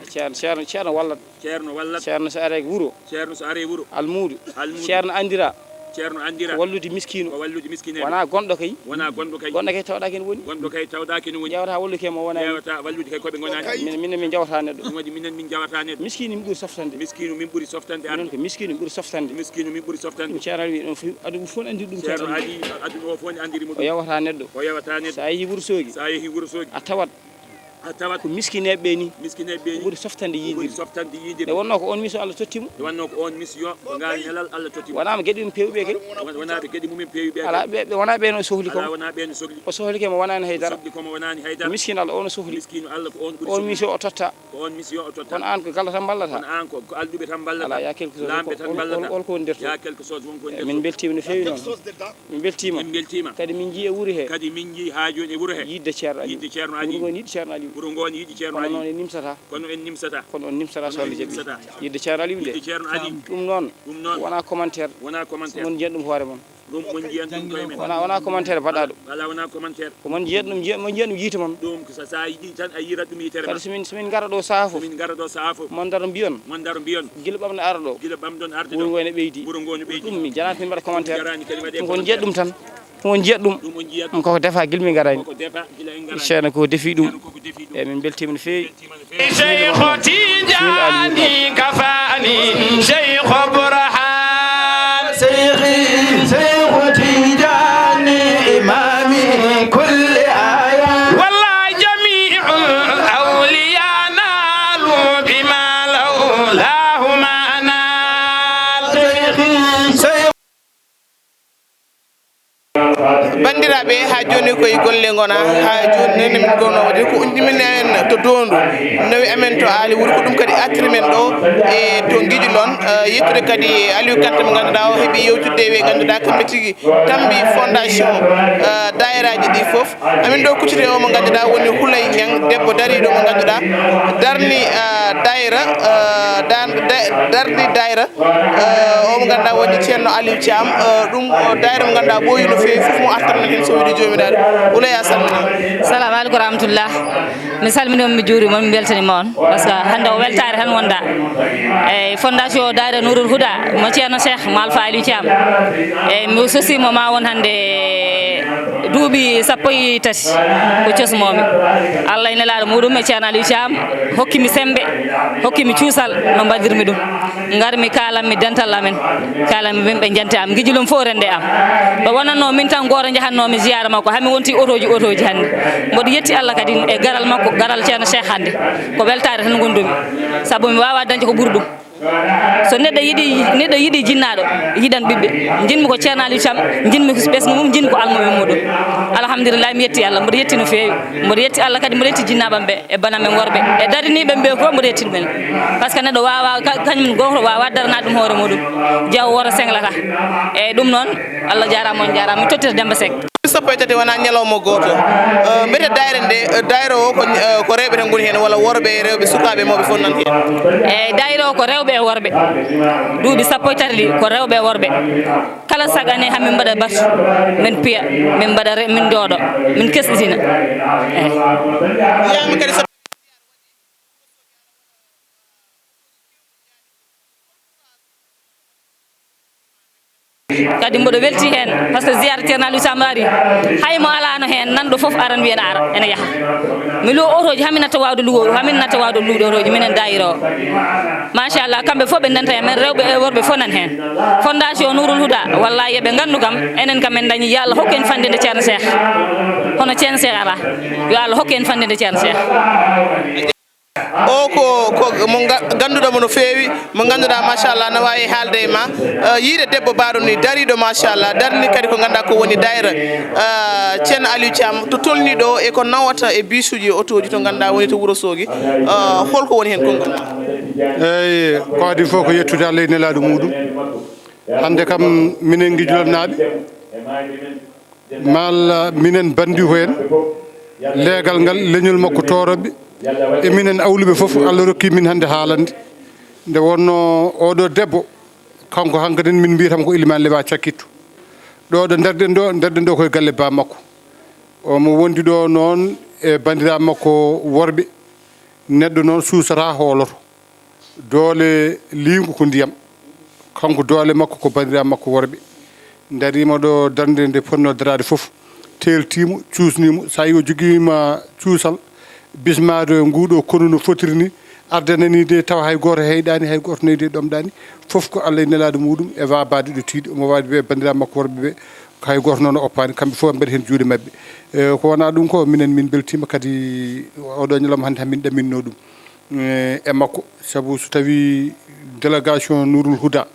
Ceerno, ceerno, ceerno wallat. Ceerno wallat. Ceerno so are wuro. Ceerno so are wuro. Almuudo. Almuudo. Ceerno anndira. Ceerno anndira. Ko wallude miskiino. Ko wallude miskineeɓe. Wonaa gonɗo kay. Wonaa gonɗo kay. Gonɗo kay tawɗaaki heen woni. Gonɗo kay tawɗaaki heen woni. Ƴeewata wallude kay mo wonaani. Ƴeewata wallude kay ko ɓe ngonaani. Min, min, min njawata neɗɗo. Ɗum waɗi minen min njawata neɗɗo. Miskiino min ɓuri softande. Miskiino min ɓuri softande. Minen ko miskiino min ɓuri softande. Miskiino min ɓuri softande. Ɗum Ceerno wi ɗum fof, aduna fof ne anndiri ɗum Ceerno. Ceerno wi aduna o fof ne anndiri mo ɗum. O yawata neɗɗo. O yawata neɗɗo. So a yehi Wuro Soogi. So a yehi Wuro Soogi. A tawat. A tawat. Ko miskineeɓe ɓe ni. Miskineeɓe ɓe ni. Ɓuri softande yiide. Ɓuri softande yiide. Nde wonnoo ko on mission Allah totti mo. Nde wonnoo ko on mission, ko ngal nelal Allah totti mo. Wonaa mo geɗe mum peewɓe kay. Won-, wonaa ɓe geɗe mumen peewɓe kay. Alaa, ɓe, ɓe wonaa ɓe no sohli ko. Alaa, wonaa ɓe no sohli. O sohli ke mo wonaani hay dara. Sohli ko mo wonaani hay dara. Miskiino Allah o no sohli. Miskiino Allah ko on ɓuri sohli. On mission o totta. Ko on mission o totta. Kono aan ko galla tan mballata. Kono aan ko, ko alɗuɓe tan mballata. Alaa, ya quelque chose. Laamɓe tan mballata. Hol, hol ko wondirta. Ya quelque chose won ko wondirta. Min mbeltiima no feewi noon. Min mbeltiima. Min mbeltiima. Kadi min njii e wuro he. Kadi min njii haa jooni e wuro he. Yiɗde Ceerno Aliou. Yiɗde Ceerno Aliou. Wuro ngo ne yiɗi Ceerno Aliou. Wuro ngo ne yiɗi Ceerno Aliou. Kono noon en nimsata. Kono en nimsata. Kono on nimsata so Allah jaɓi. Yiɗde Ceerno Aliou nde. Yiɗde Ceerno Aliou. Ɗum noon. Ɗum noon. Wonaa commentaire. Wonaa commentaire. Mon njiyat ɗum hoore mon. Ɗum mon njiyat ɗum koye men. Wonaa, wonaa commentaire mbaɗɗaa ɗo. Alaa, wonaa commentaire. Ko mon njiyat ɗum, njiya-, mon njiyat ɗum yiite mon. Ɗum ko so, so a yiɗi tan a yiirat ɗum yitere ma. Kadi so min, so min ngara ɗo sahaa fof. So min ngara ɗo sahaa fof. Mon ndaro mbiyon. Mon ndaro mbiyon. Gila ɓamɗo ara ɗo. Gila ɓamɗo ara ɗo. Wuro ngo ene ɓeydi. Wuro ngo ne ɓeydi. Ɗum mi jaraani min mbaɗa commentaire. Ɗum jaraani kadi waɗe commentaire. Ɗum ko on njiyat ɗum tan. Ɗum on njiyat ɗum. Ɗum on njiyat ɗum. Ɗum koko defa gila min ngaraani. Koko defa gila en ngaraani. Ceerno ko defi ɗum. Ceerno koko Eyi, min mbeltiima no feewi. شيخ تيجاني كفاني شيخ برهان. شيخي شيخ تيجاني إمامي كل آية. والله جميع الأولياء نالوا بما لولاه ما نال. شيخي شيخ Banndiraaɓe, haa jooni ko e golle ngona, haa jooni nene min gonoo waɗde ko uddimini en to Doondu, nawi amen to Aali Wuro, ko ɗum kadi artiri men ɗo e to Ngijulon, eh, yettude kadi Aliou Kanté mo ngannduɗaa o heɓi yewtidde e ɓe ngannduɗaa kamɓe tigi tambi fondation, eh, daayiraaji ɗi fof. Amin ɗo kucciti e o mo ngannduɗaa woni Hulay Ñang, debbo dariiɗo mo ngannduɗaa darni, eh, daayira, eh, dan-, da-, darni daayira. Eh, o mo ngannduɗaa woni Ceerno Aliou Thiam, eh, ɗum o daayira mo ngannduɗaa ɓooyi no feewi, fof mo artan men heen so wiyde joomiraaɗo. Wulay a salmina. Salamu aleykum wa rahmatullah. Mi salmini on, mi juuri mon, mi weltani ma on. Parce que hannde o weltaare tan wonda. Eyi, fondation o daayira Nourul Huda, mo Ceerno Cheikh, mo Alpha Aliou Thiam. Eyi, mi sosi mo ma won hannde duuɓi sappo e tati ko cosmoomi. Allah e nelaaɗo muɗum e Ceerno Aliou Thiam hokkimi semmbe, hokkimi cuusal no mbaɗirmi ɗum. Ngarmi kaalanmi dental amen, kaalanmi min ɓe jante am, Ngijulon fof rende am. Ɓe wonatno min tan gooto njahatnoomi ziyaara makko, hami wonti otooji, otooji hannde. Mboɗo yetti Allah kadi e garal makko, garal Ceerno Cheikh hannde. Ko weltaare tan ngondumi, sabu mi waawaa dañde ko ɓuri ɗum. So neɗɗo yiɗi, neɗɗo yiɗi jinnaaɗo, yiɗan ɓiɓɓe. Njiɗmi ko Ceerno Aliou Thiam, njiɗmi ko ɓesngu mum, njiɗmi ko almuɓe muɗum. Alhamdulillah, mi yetti Allah, mboɗo yetti no feewi. Mboɗo yetti Allah kadi, mboɗo yetti jinnaaɓam ɓe, e banamen worɓe, e dariniiɓe ɓe fof, mboɗo yettini ɓen. Par ce que neɗɗo waawaa ka-, kañum gooto waawaa daranaade ɗum hoore muɗum. Jeewo woto senglata. Eyi, ɗum noon, Allah jaaraama, on jaaraama. Mi tottira Demmba Seck. Sappo e tati wonaa ñalawma gooto. Eh, mbiyetee daayira nde, eh, daayira o ko, eh, ko rewɓe tan ngoni heen walla worɓe e rewɓe, sukaaɓe e mawɓe fof nan heen? Eyi, daayira o ko rewɓe e worɓe. Duuɓi sappo e tati ɗi ko rewɓe e worɓe. Kala saɗɗa ne hamin mbaɗa batu, min piya, min mbaɗa re-, min njooɗo, min kesɗitina. Eyi. Wiyaama kadi so Kadi mboɗo welti heen, par ce que ziyaara Ceerno Aliou Samb ari, hay mo alaano heen, nanɗo fof aran wiya ene ara, ene yaha. Mi luwo otooji, hamin natta waawde luwo, hamin natta waawde luwde otooji, minen daayira o. Machallah, kamɓe fof ɓe ndenta e men, rewɓe e worɓe fof nan heen. Fondation Nourul Huda, wallahi eɓe nganndu kam, enen kam en dañi, yo Allah hokku en fanndinde Ceerno Cheikh. Hono Ceerno Cheikh alaa, yo Allah hokku en fanndinde Ceerno Cheikh. O ko, ko mo nga-, gannduɗo mo no feewi, mo ngannduɗaa machallah no waawi haalde e ma. Eh, yiide debbo baaɗo ni dariiɗo machallah, darni kadi ko ngannduɗaa ko woni daayira, eh, Ceerno Aliou Thiam, to tolni ɗo e ko nawata e bisuuji e otooji to ngannduɗaa woni to Wuro Soogi. Eh, holko woni heen konngol ma? Eyi, ko adii fof ko yettude Allah e nelaaɗo muɗum. Hannde kam minen Ngijulonnaaɓe, malla minen banndi ko en, leegal ngal, leñol makko tooroɓe, e minen awluɓe fof, Allah rokki min hannde haalande. Nde wonno oɗo debbo, kanko hankaden min mbiyata mo ko Iliman Lewa Cakkitto. Ɗo ɗo ndarɗen ɗo, ndarɗen ɗo koye galle ba makko. Omo wondi ɗo noon e banndiraaɓe makko worɓe. Neɗɗo noon suusata hooloto. Doole liingu ko ndiyam. Kanko doole makko ko banndiraaɓe makko worɓe. Ndariima ɗo darnde nde fotnoo daraade fof. Teeltii mo, cuusnii mo. So a yii o jogiima cuusal, bismaade e nguu ɗo konu no fotiri ni, ardananii de tawa hay gooto heyɗaani, hay gooto nayi de ɗomɗaani. Fof ko Allah e nelaaɗo muɗum e waabaade ɗo tiiɗi. Omo waawi wi'e banndiraaɓe makko worɓe ɓe, ko hay gooto noon oppaani. Kamɓe fof mbaɗi heen juuɗe maɓɓe. E, ko wonaa ɗum ko, minen min mbeltiima kadi oɗo ñalawma hannde hamin ɗaminno ɗum, e, e makko. Sabu so tawii délégation Nourul Huda,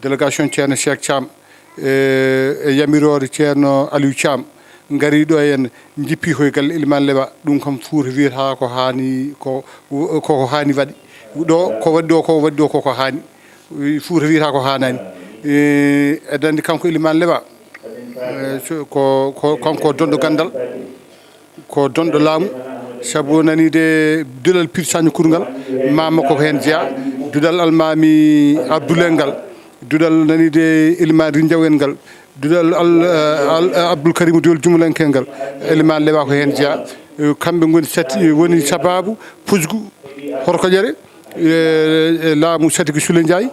délégation Ceerno Cheikh Thiam, e, e yamiroore Ceerno Aliou Thiam, ngarii ɗo e en, njippii koye galle Iliman Lewa, ɗum kam Fuuta wiyata ko haani, ko, ko, ko haani waɗi. Ɗo, ko waɗi ɗo, ko waɗi ɗo, ko, ko haani. Fuuta wiyata ko haanaani. E, eɗen anndi kanko Iliman Lewa, e, so, ko, ko, kanko donɗo ganndal, ko donɗo laamu, sabu nanii de duɗal Piit Sañu Kurgal, maam makko ko heen jeyaa, duɗal Almaami Abdullah ngal, duɗal nanii de Iliman Rinjaw en ngal, duɗal Al-, Al-, Abdul Karim Diol Jumlanke ngal, Iliman Lewa ko heen jeyaa. Kamɓe ngoni sati, woni sabaabu fusgu Horkoƴere, E, e laamu Sadiki Sule Ndiaye,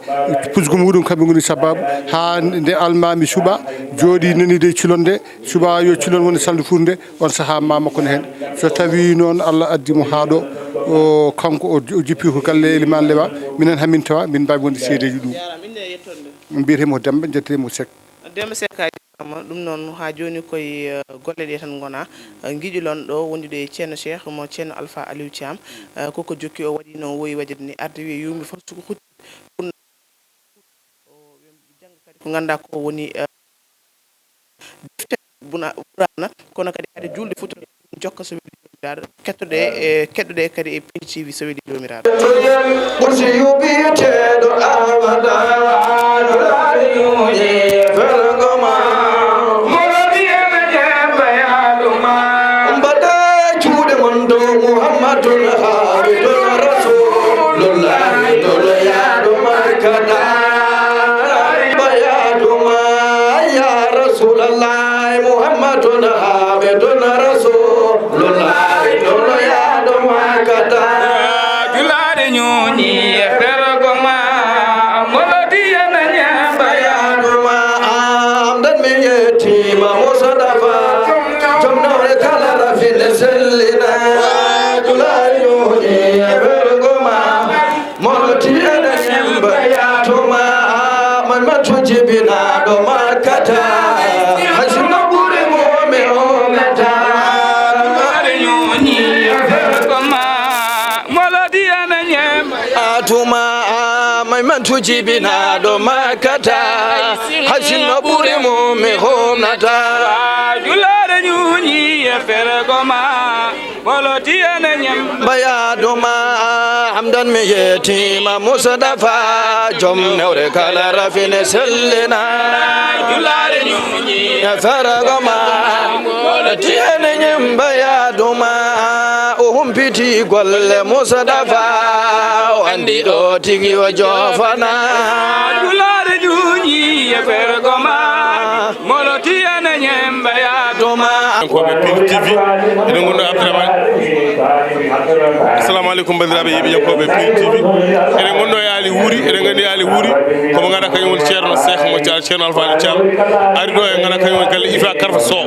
pusgu muɗum kamɓe ngoni sababu. Haa nde almaami suɓa, jooɗi nani de culon nde, suɓa yo culon woni salndu fuur nde, on sahaa ma makko ne heen. So tawi noon Allah addi mo haa ɗo, o, kanko o, o jippi ko galle Elimaan Lewa, minen hamin tawa, min mbaawi wonde seedeejo ɗum. Mbiyetee mo Demba, njettee mo Seck. Demba Seck, a jaaraama. Ɗum noon, haa jooni koye, eh, golle ɗe tan ngona. Eh, ngiɗi lon ɗo wondude e Ceerno Cheikh mo Ceerno Alpha Aliou Thiam. Eh, koko jokki o waɗi no woyi waɗirde ni, arde wiye yumbi fof suko hutti. Ɗum o jannga kadi ko ngannduɗaa ko woni, eh, defte buna-, Qur'aana, kono kadi hade juulde fof to jokka so weli Joomiraaɗo. Kettoɗe, e, keɗoɗe kadi e P T V so weli Joomiraaɗo. Kursiyu biyeteeɗo Ahmada, Nuraani yuuni fergo ma. Moroɗi ene ƴeeɓa yaadu ma. Mbaɗa juuɗe mon dow Muhammadun Haamidun Rasuulullaahi, ɗo yaadu Makkata. Mbaɗa yaadu ma, ya Rasuulullaahi, Muhammadun Haamidun Rasuulullaahi, ɗo yaadu Makkata. Julaare ñooñi e fergo ma, mboɗo diyana ñaama yaadu ma. Am dan mi yettima Mustafa, jom nawre kala rafine sellina. Julaare ñooñi e fergo ma, mboɗo diyana ñemba yaadu ma. Man man to jibinaaɗo Makkata, hay sinno ɓuri mo mi omata. Julaare ñooñi e fergo ma, mboɗo diyana ñaama. Atuma, a, may man to jibinaaɗo Makkata, hay sinno ɓuri mo mi homnata. Julaare ñooñi e fergo ma, mboɗo diyana ñaama. Mbaɗa yaadu ma, hamdan mi yettima Mustafa, jom newre kala rafine sellina. Julaare ñooñi e fergo ma, mboɗo diyana ñaama. Mbaɗa yaadu ma, o humpiti golle Mustafa, o andi ɗo tigi o jofana. Julaare ñooñi e fergo ma, mboɗo diyana ñaama yaadu ma. Yankooɓe Pindi T V, eɗen ngonno Abdourahmane. Assalamu aleykum, banndiraaɓe yeeɓiyankooɓe Pindi T V. Eɗen ngonno e Aali Wuuri, eɗen nganndi Aali Wuuri, ko mo ngannduɗaa kañum woni Ceerno Seex, mo Ceer-, Ceerno Alfaaji Caam. Ari ɗo e ngannduɗaa kañum woni galle Ifa Karfa Sow.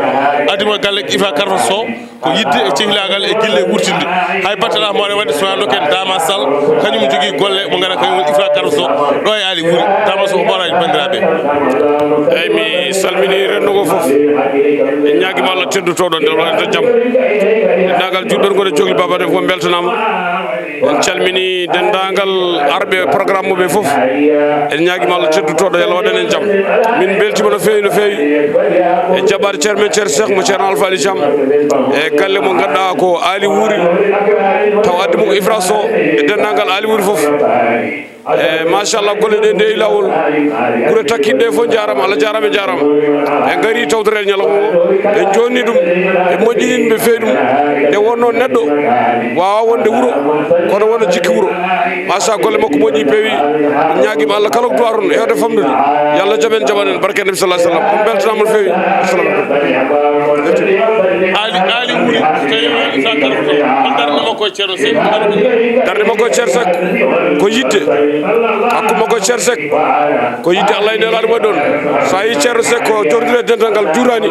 Addi mo galle Ifa Karfa Sow. Ko yiɗde e cehilaagal e gille e wurtinde. Hay batte alaa mo waɗa waɗde so wonaa ndokken Dama Sall, kañum jogii golle mo ngara kañum woni Ifra Karso, ɗo e Aali Wuuri. Dama Sow, o ɓooraani banndiraaɓe. Eeyi, mi salminii renndo ngo fof. En ñaagii mo Allah teddotooɗo nde waɗata jam. Denndaangal juɗɗorgol e jogli baaba ɗen fof mbeltanaama. En calminii denndaangal arɓe programme mo ɓe fof. En ñaagii mo Allah teddotooɗo, yo Allah waɗan en jam. Min mbeltiima no feewi, no feewi. E jaɓaade Ceerno men Ceerno Seex mo Ceerno Alfa Ali Caam. E galle mo ngannduɗaa ko Aali Wuuri. Taw addi mo ko Ifra Sow e denndaangal Aali Wuuri fof. E machallah, golle ɗe ndewi laawol. Gure takkiɗe ɗe fof njaaraama, Allah jaaraama, en njaaraama. En ngarii tawtoreede ñalawma o. En joonni ɗum, en moƴƴini ɗum, ɓe feewi ɗum. Nde wonnoo neɗɗo waawa wonde wuro, kono wona jikki wuro. Machallah, golle makko moƴƴi, peewi. En ñaagiima Allah kala ko duwaa toon, heewde famɗude. Yo Allah jaɓ en, jaɓan en, barke Nabi sallallahu alaihi wasallam. On mbeltanaama no feewi. Assalamu alaikum. Aali, Aali Wuuri, so tawi Isa Karfa Sow, hol darnde makko e Ceerno Seeku? Darnde makko e Ceerno Seeku ko yiɗde. Hakkunde makko e Ceerno Seeku ko yiɗde Allah e Nelaaɗo mo ɗon. So a yii Ceerno Seeku ko jordire dental ngal juuraani,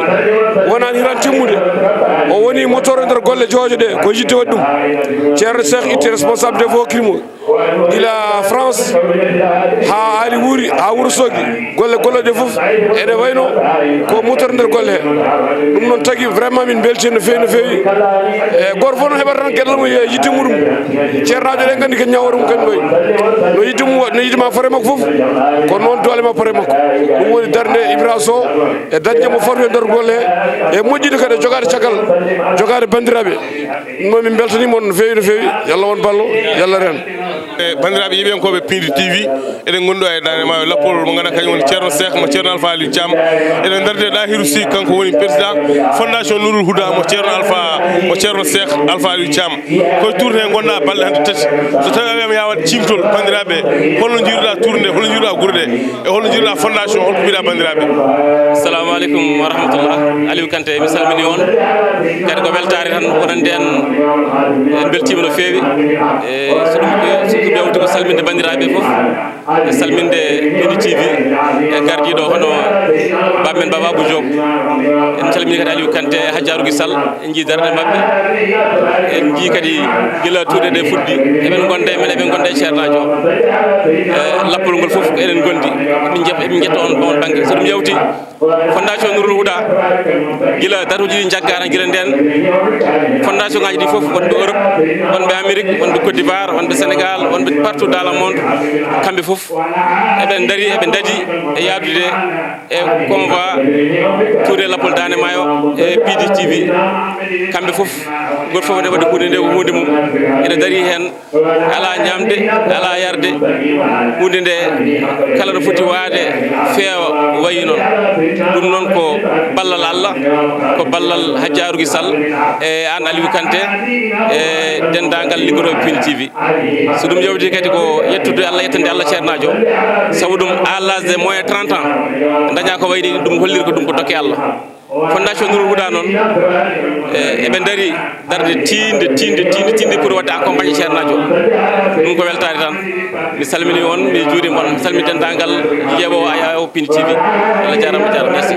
wonaani hiran timmude. O woni moteur e nder golle joojo ɗe, ko yiɗde waɗi ɗum. Ceerno Seeku itti responsabilité fof hokkiri mo. Gila France, haa Aali Wuuri, haa Wuro Soogi, golle golloɗe fof ene wayno ko moteur nder golle he. Ɗum noon tagi vraiment min mbelti no feewi, no feewi. E gooto fof no heɓata tan geɗal mum e yiɗde muɗum. Ceernaajo eɗen nganndi ko ñawoore mum kañum wayi. No yiɗde mum wa-, no yiɗde ma fore makko fof, ko noon doole ma fore makko. Ɗum woni darnde Ibra Sow e dañde mo foti e nder golle he, e moƴƴude kadi e jogaade caggal, jogaade banndiraaɓe. Ɗum noon min mbeltanii mon no feewi, no feewi. Yo Allah won ballo, yo Allah reen. E banndiraaɓe yeeɓiyankooɓe Pindi T V, eɗen ngonndi ɗo e daande maayo lappol mo ngannduɗaa kañum woni Ceerno Seex mo Ceerno Alfa Aliou Caam. Eɗen ndardi e Ɗahiru Si, kanko woni président fondation Nourul Huda mo Ceerno Alfa, mo Ceerno Seex Alfa Aliou Caam. Koye tournée he ngonɗaa balɗe hannde tati. So tawii a wiyaama yaa waɗ ciimtol, banndiraaɓe, holno njiiruɗaa tournée, holno njiiruɗaa gure ɗe? E holno njiiruɗaa fondation, holko mbiɗa banndiraaɓe? Assalamu aleykum wa rahmatullah. Aliou Kanté, mi salmini on. Kadi ko weltaare tan wonande en. En mbeltiima no feewi. E so ɗum ko, so Ko ɓe hawti ko salminde banndiraaɓe fof, e salminde Pindi T V, e gardiiɗo hono bammen Baba Abou Diop. En calmini kadi Aliou Kanté, Hajjaaru Gisal, en njii darnde maɓɓe. En njii kadi gila tuuɗe ɗe fuɗɗi, eɓen ngonda e men, eɓen ngonda e ceernaajo. E lappol ngol fof ko eɗen ngondi, eɓe njef-, eɓe njetta on, on bannge. So ɗum yawti, Fondation Nourul Huda, gila datuuji ɗi njaggaano gila ndeen, fondation ngaaji ɗi fof, wonɓe Europe, wonɓe Amérique, wonɓe Côte d'Ivoire, wonɓe Sénégal, wonɓe partout dans le monde, kamɓe fof eɓe ndari, eɓe ndadi e yaadude e convoi tuuɗe lappol Daande Maayo e Pindi T V. Kamɓe fof, gooto fof ene waɗi huunde nde ko huunde mum, ene darii heen. Alaa ñaamde, alaa yarde. Huunde nde kala no foti waade feewa wayi noon. Ɗum noon ko ballal Allah, ko ballal Hajjaaru Gisal, e aan Aliou Kanté, e denndaangal liggotooɓe Pindi T V. So ɗum yawti kadi ko yettude Allah, yettande Allah ceernaajo. Sabu ɗum, à l'âge de moins de trente ans, dañaa ko wayi ni, ɗum holliri ko ɗum ko dokke Allah. Fondation Nourul Huda noon, e, eɓe ndari darde tiinde, tiinde, tiinde, tiinde pour waɗde accompagné ceernaajo. Ɗum ko weltaare tan. Mi salmini on, mi juurima on, mi salmini denndaangal ƴeeɓoowo Ayaw Pindi T V. Allah jaaraama, jaaraama. Merci.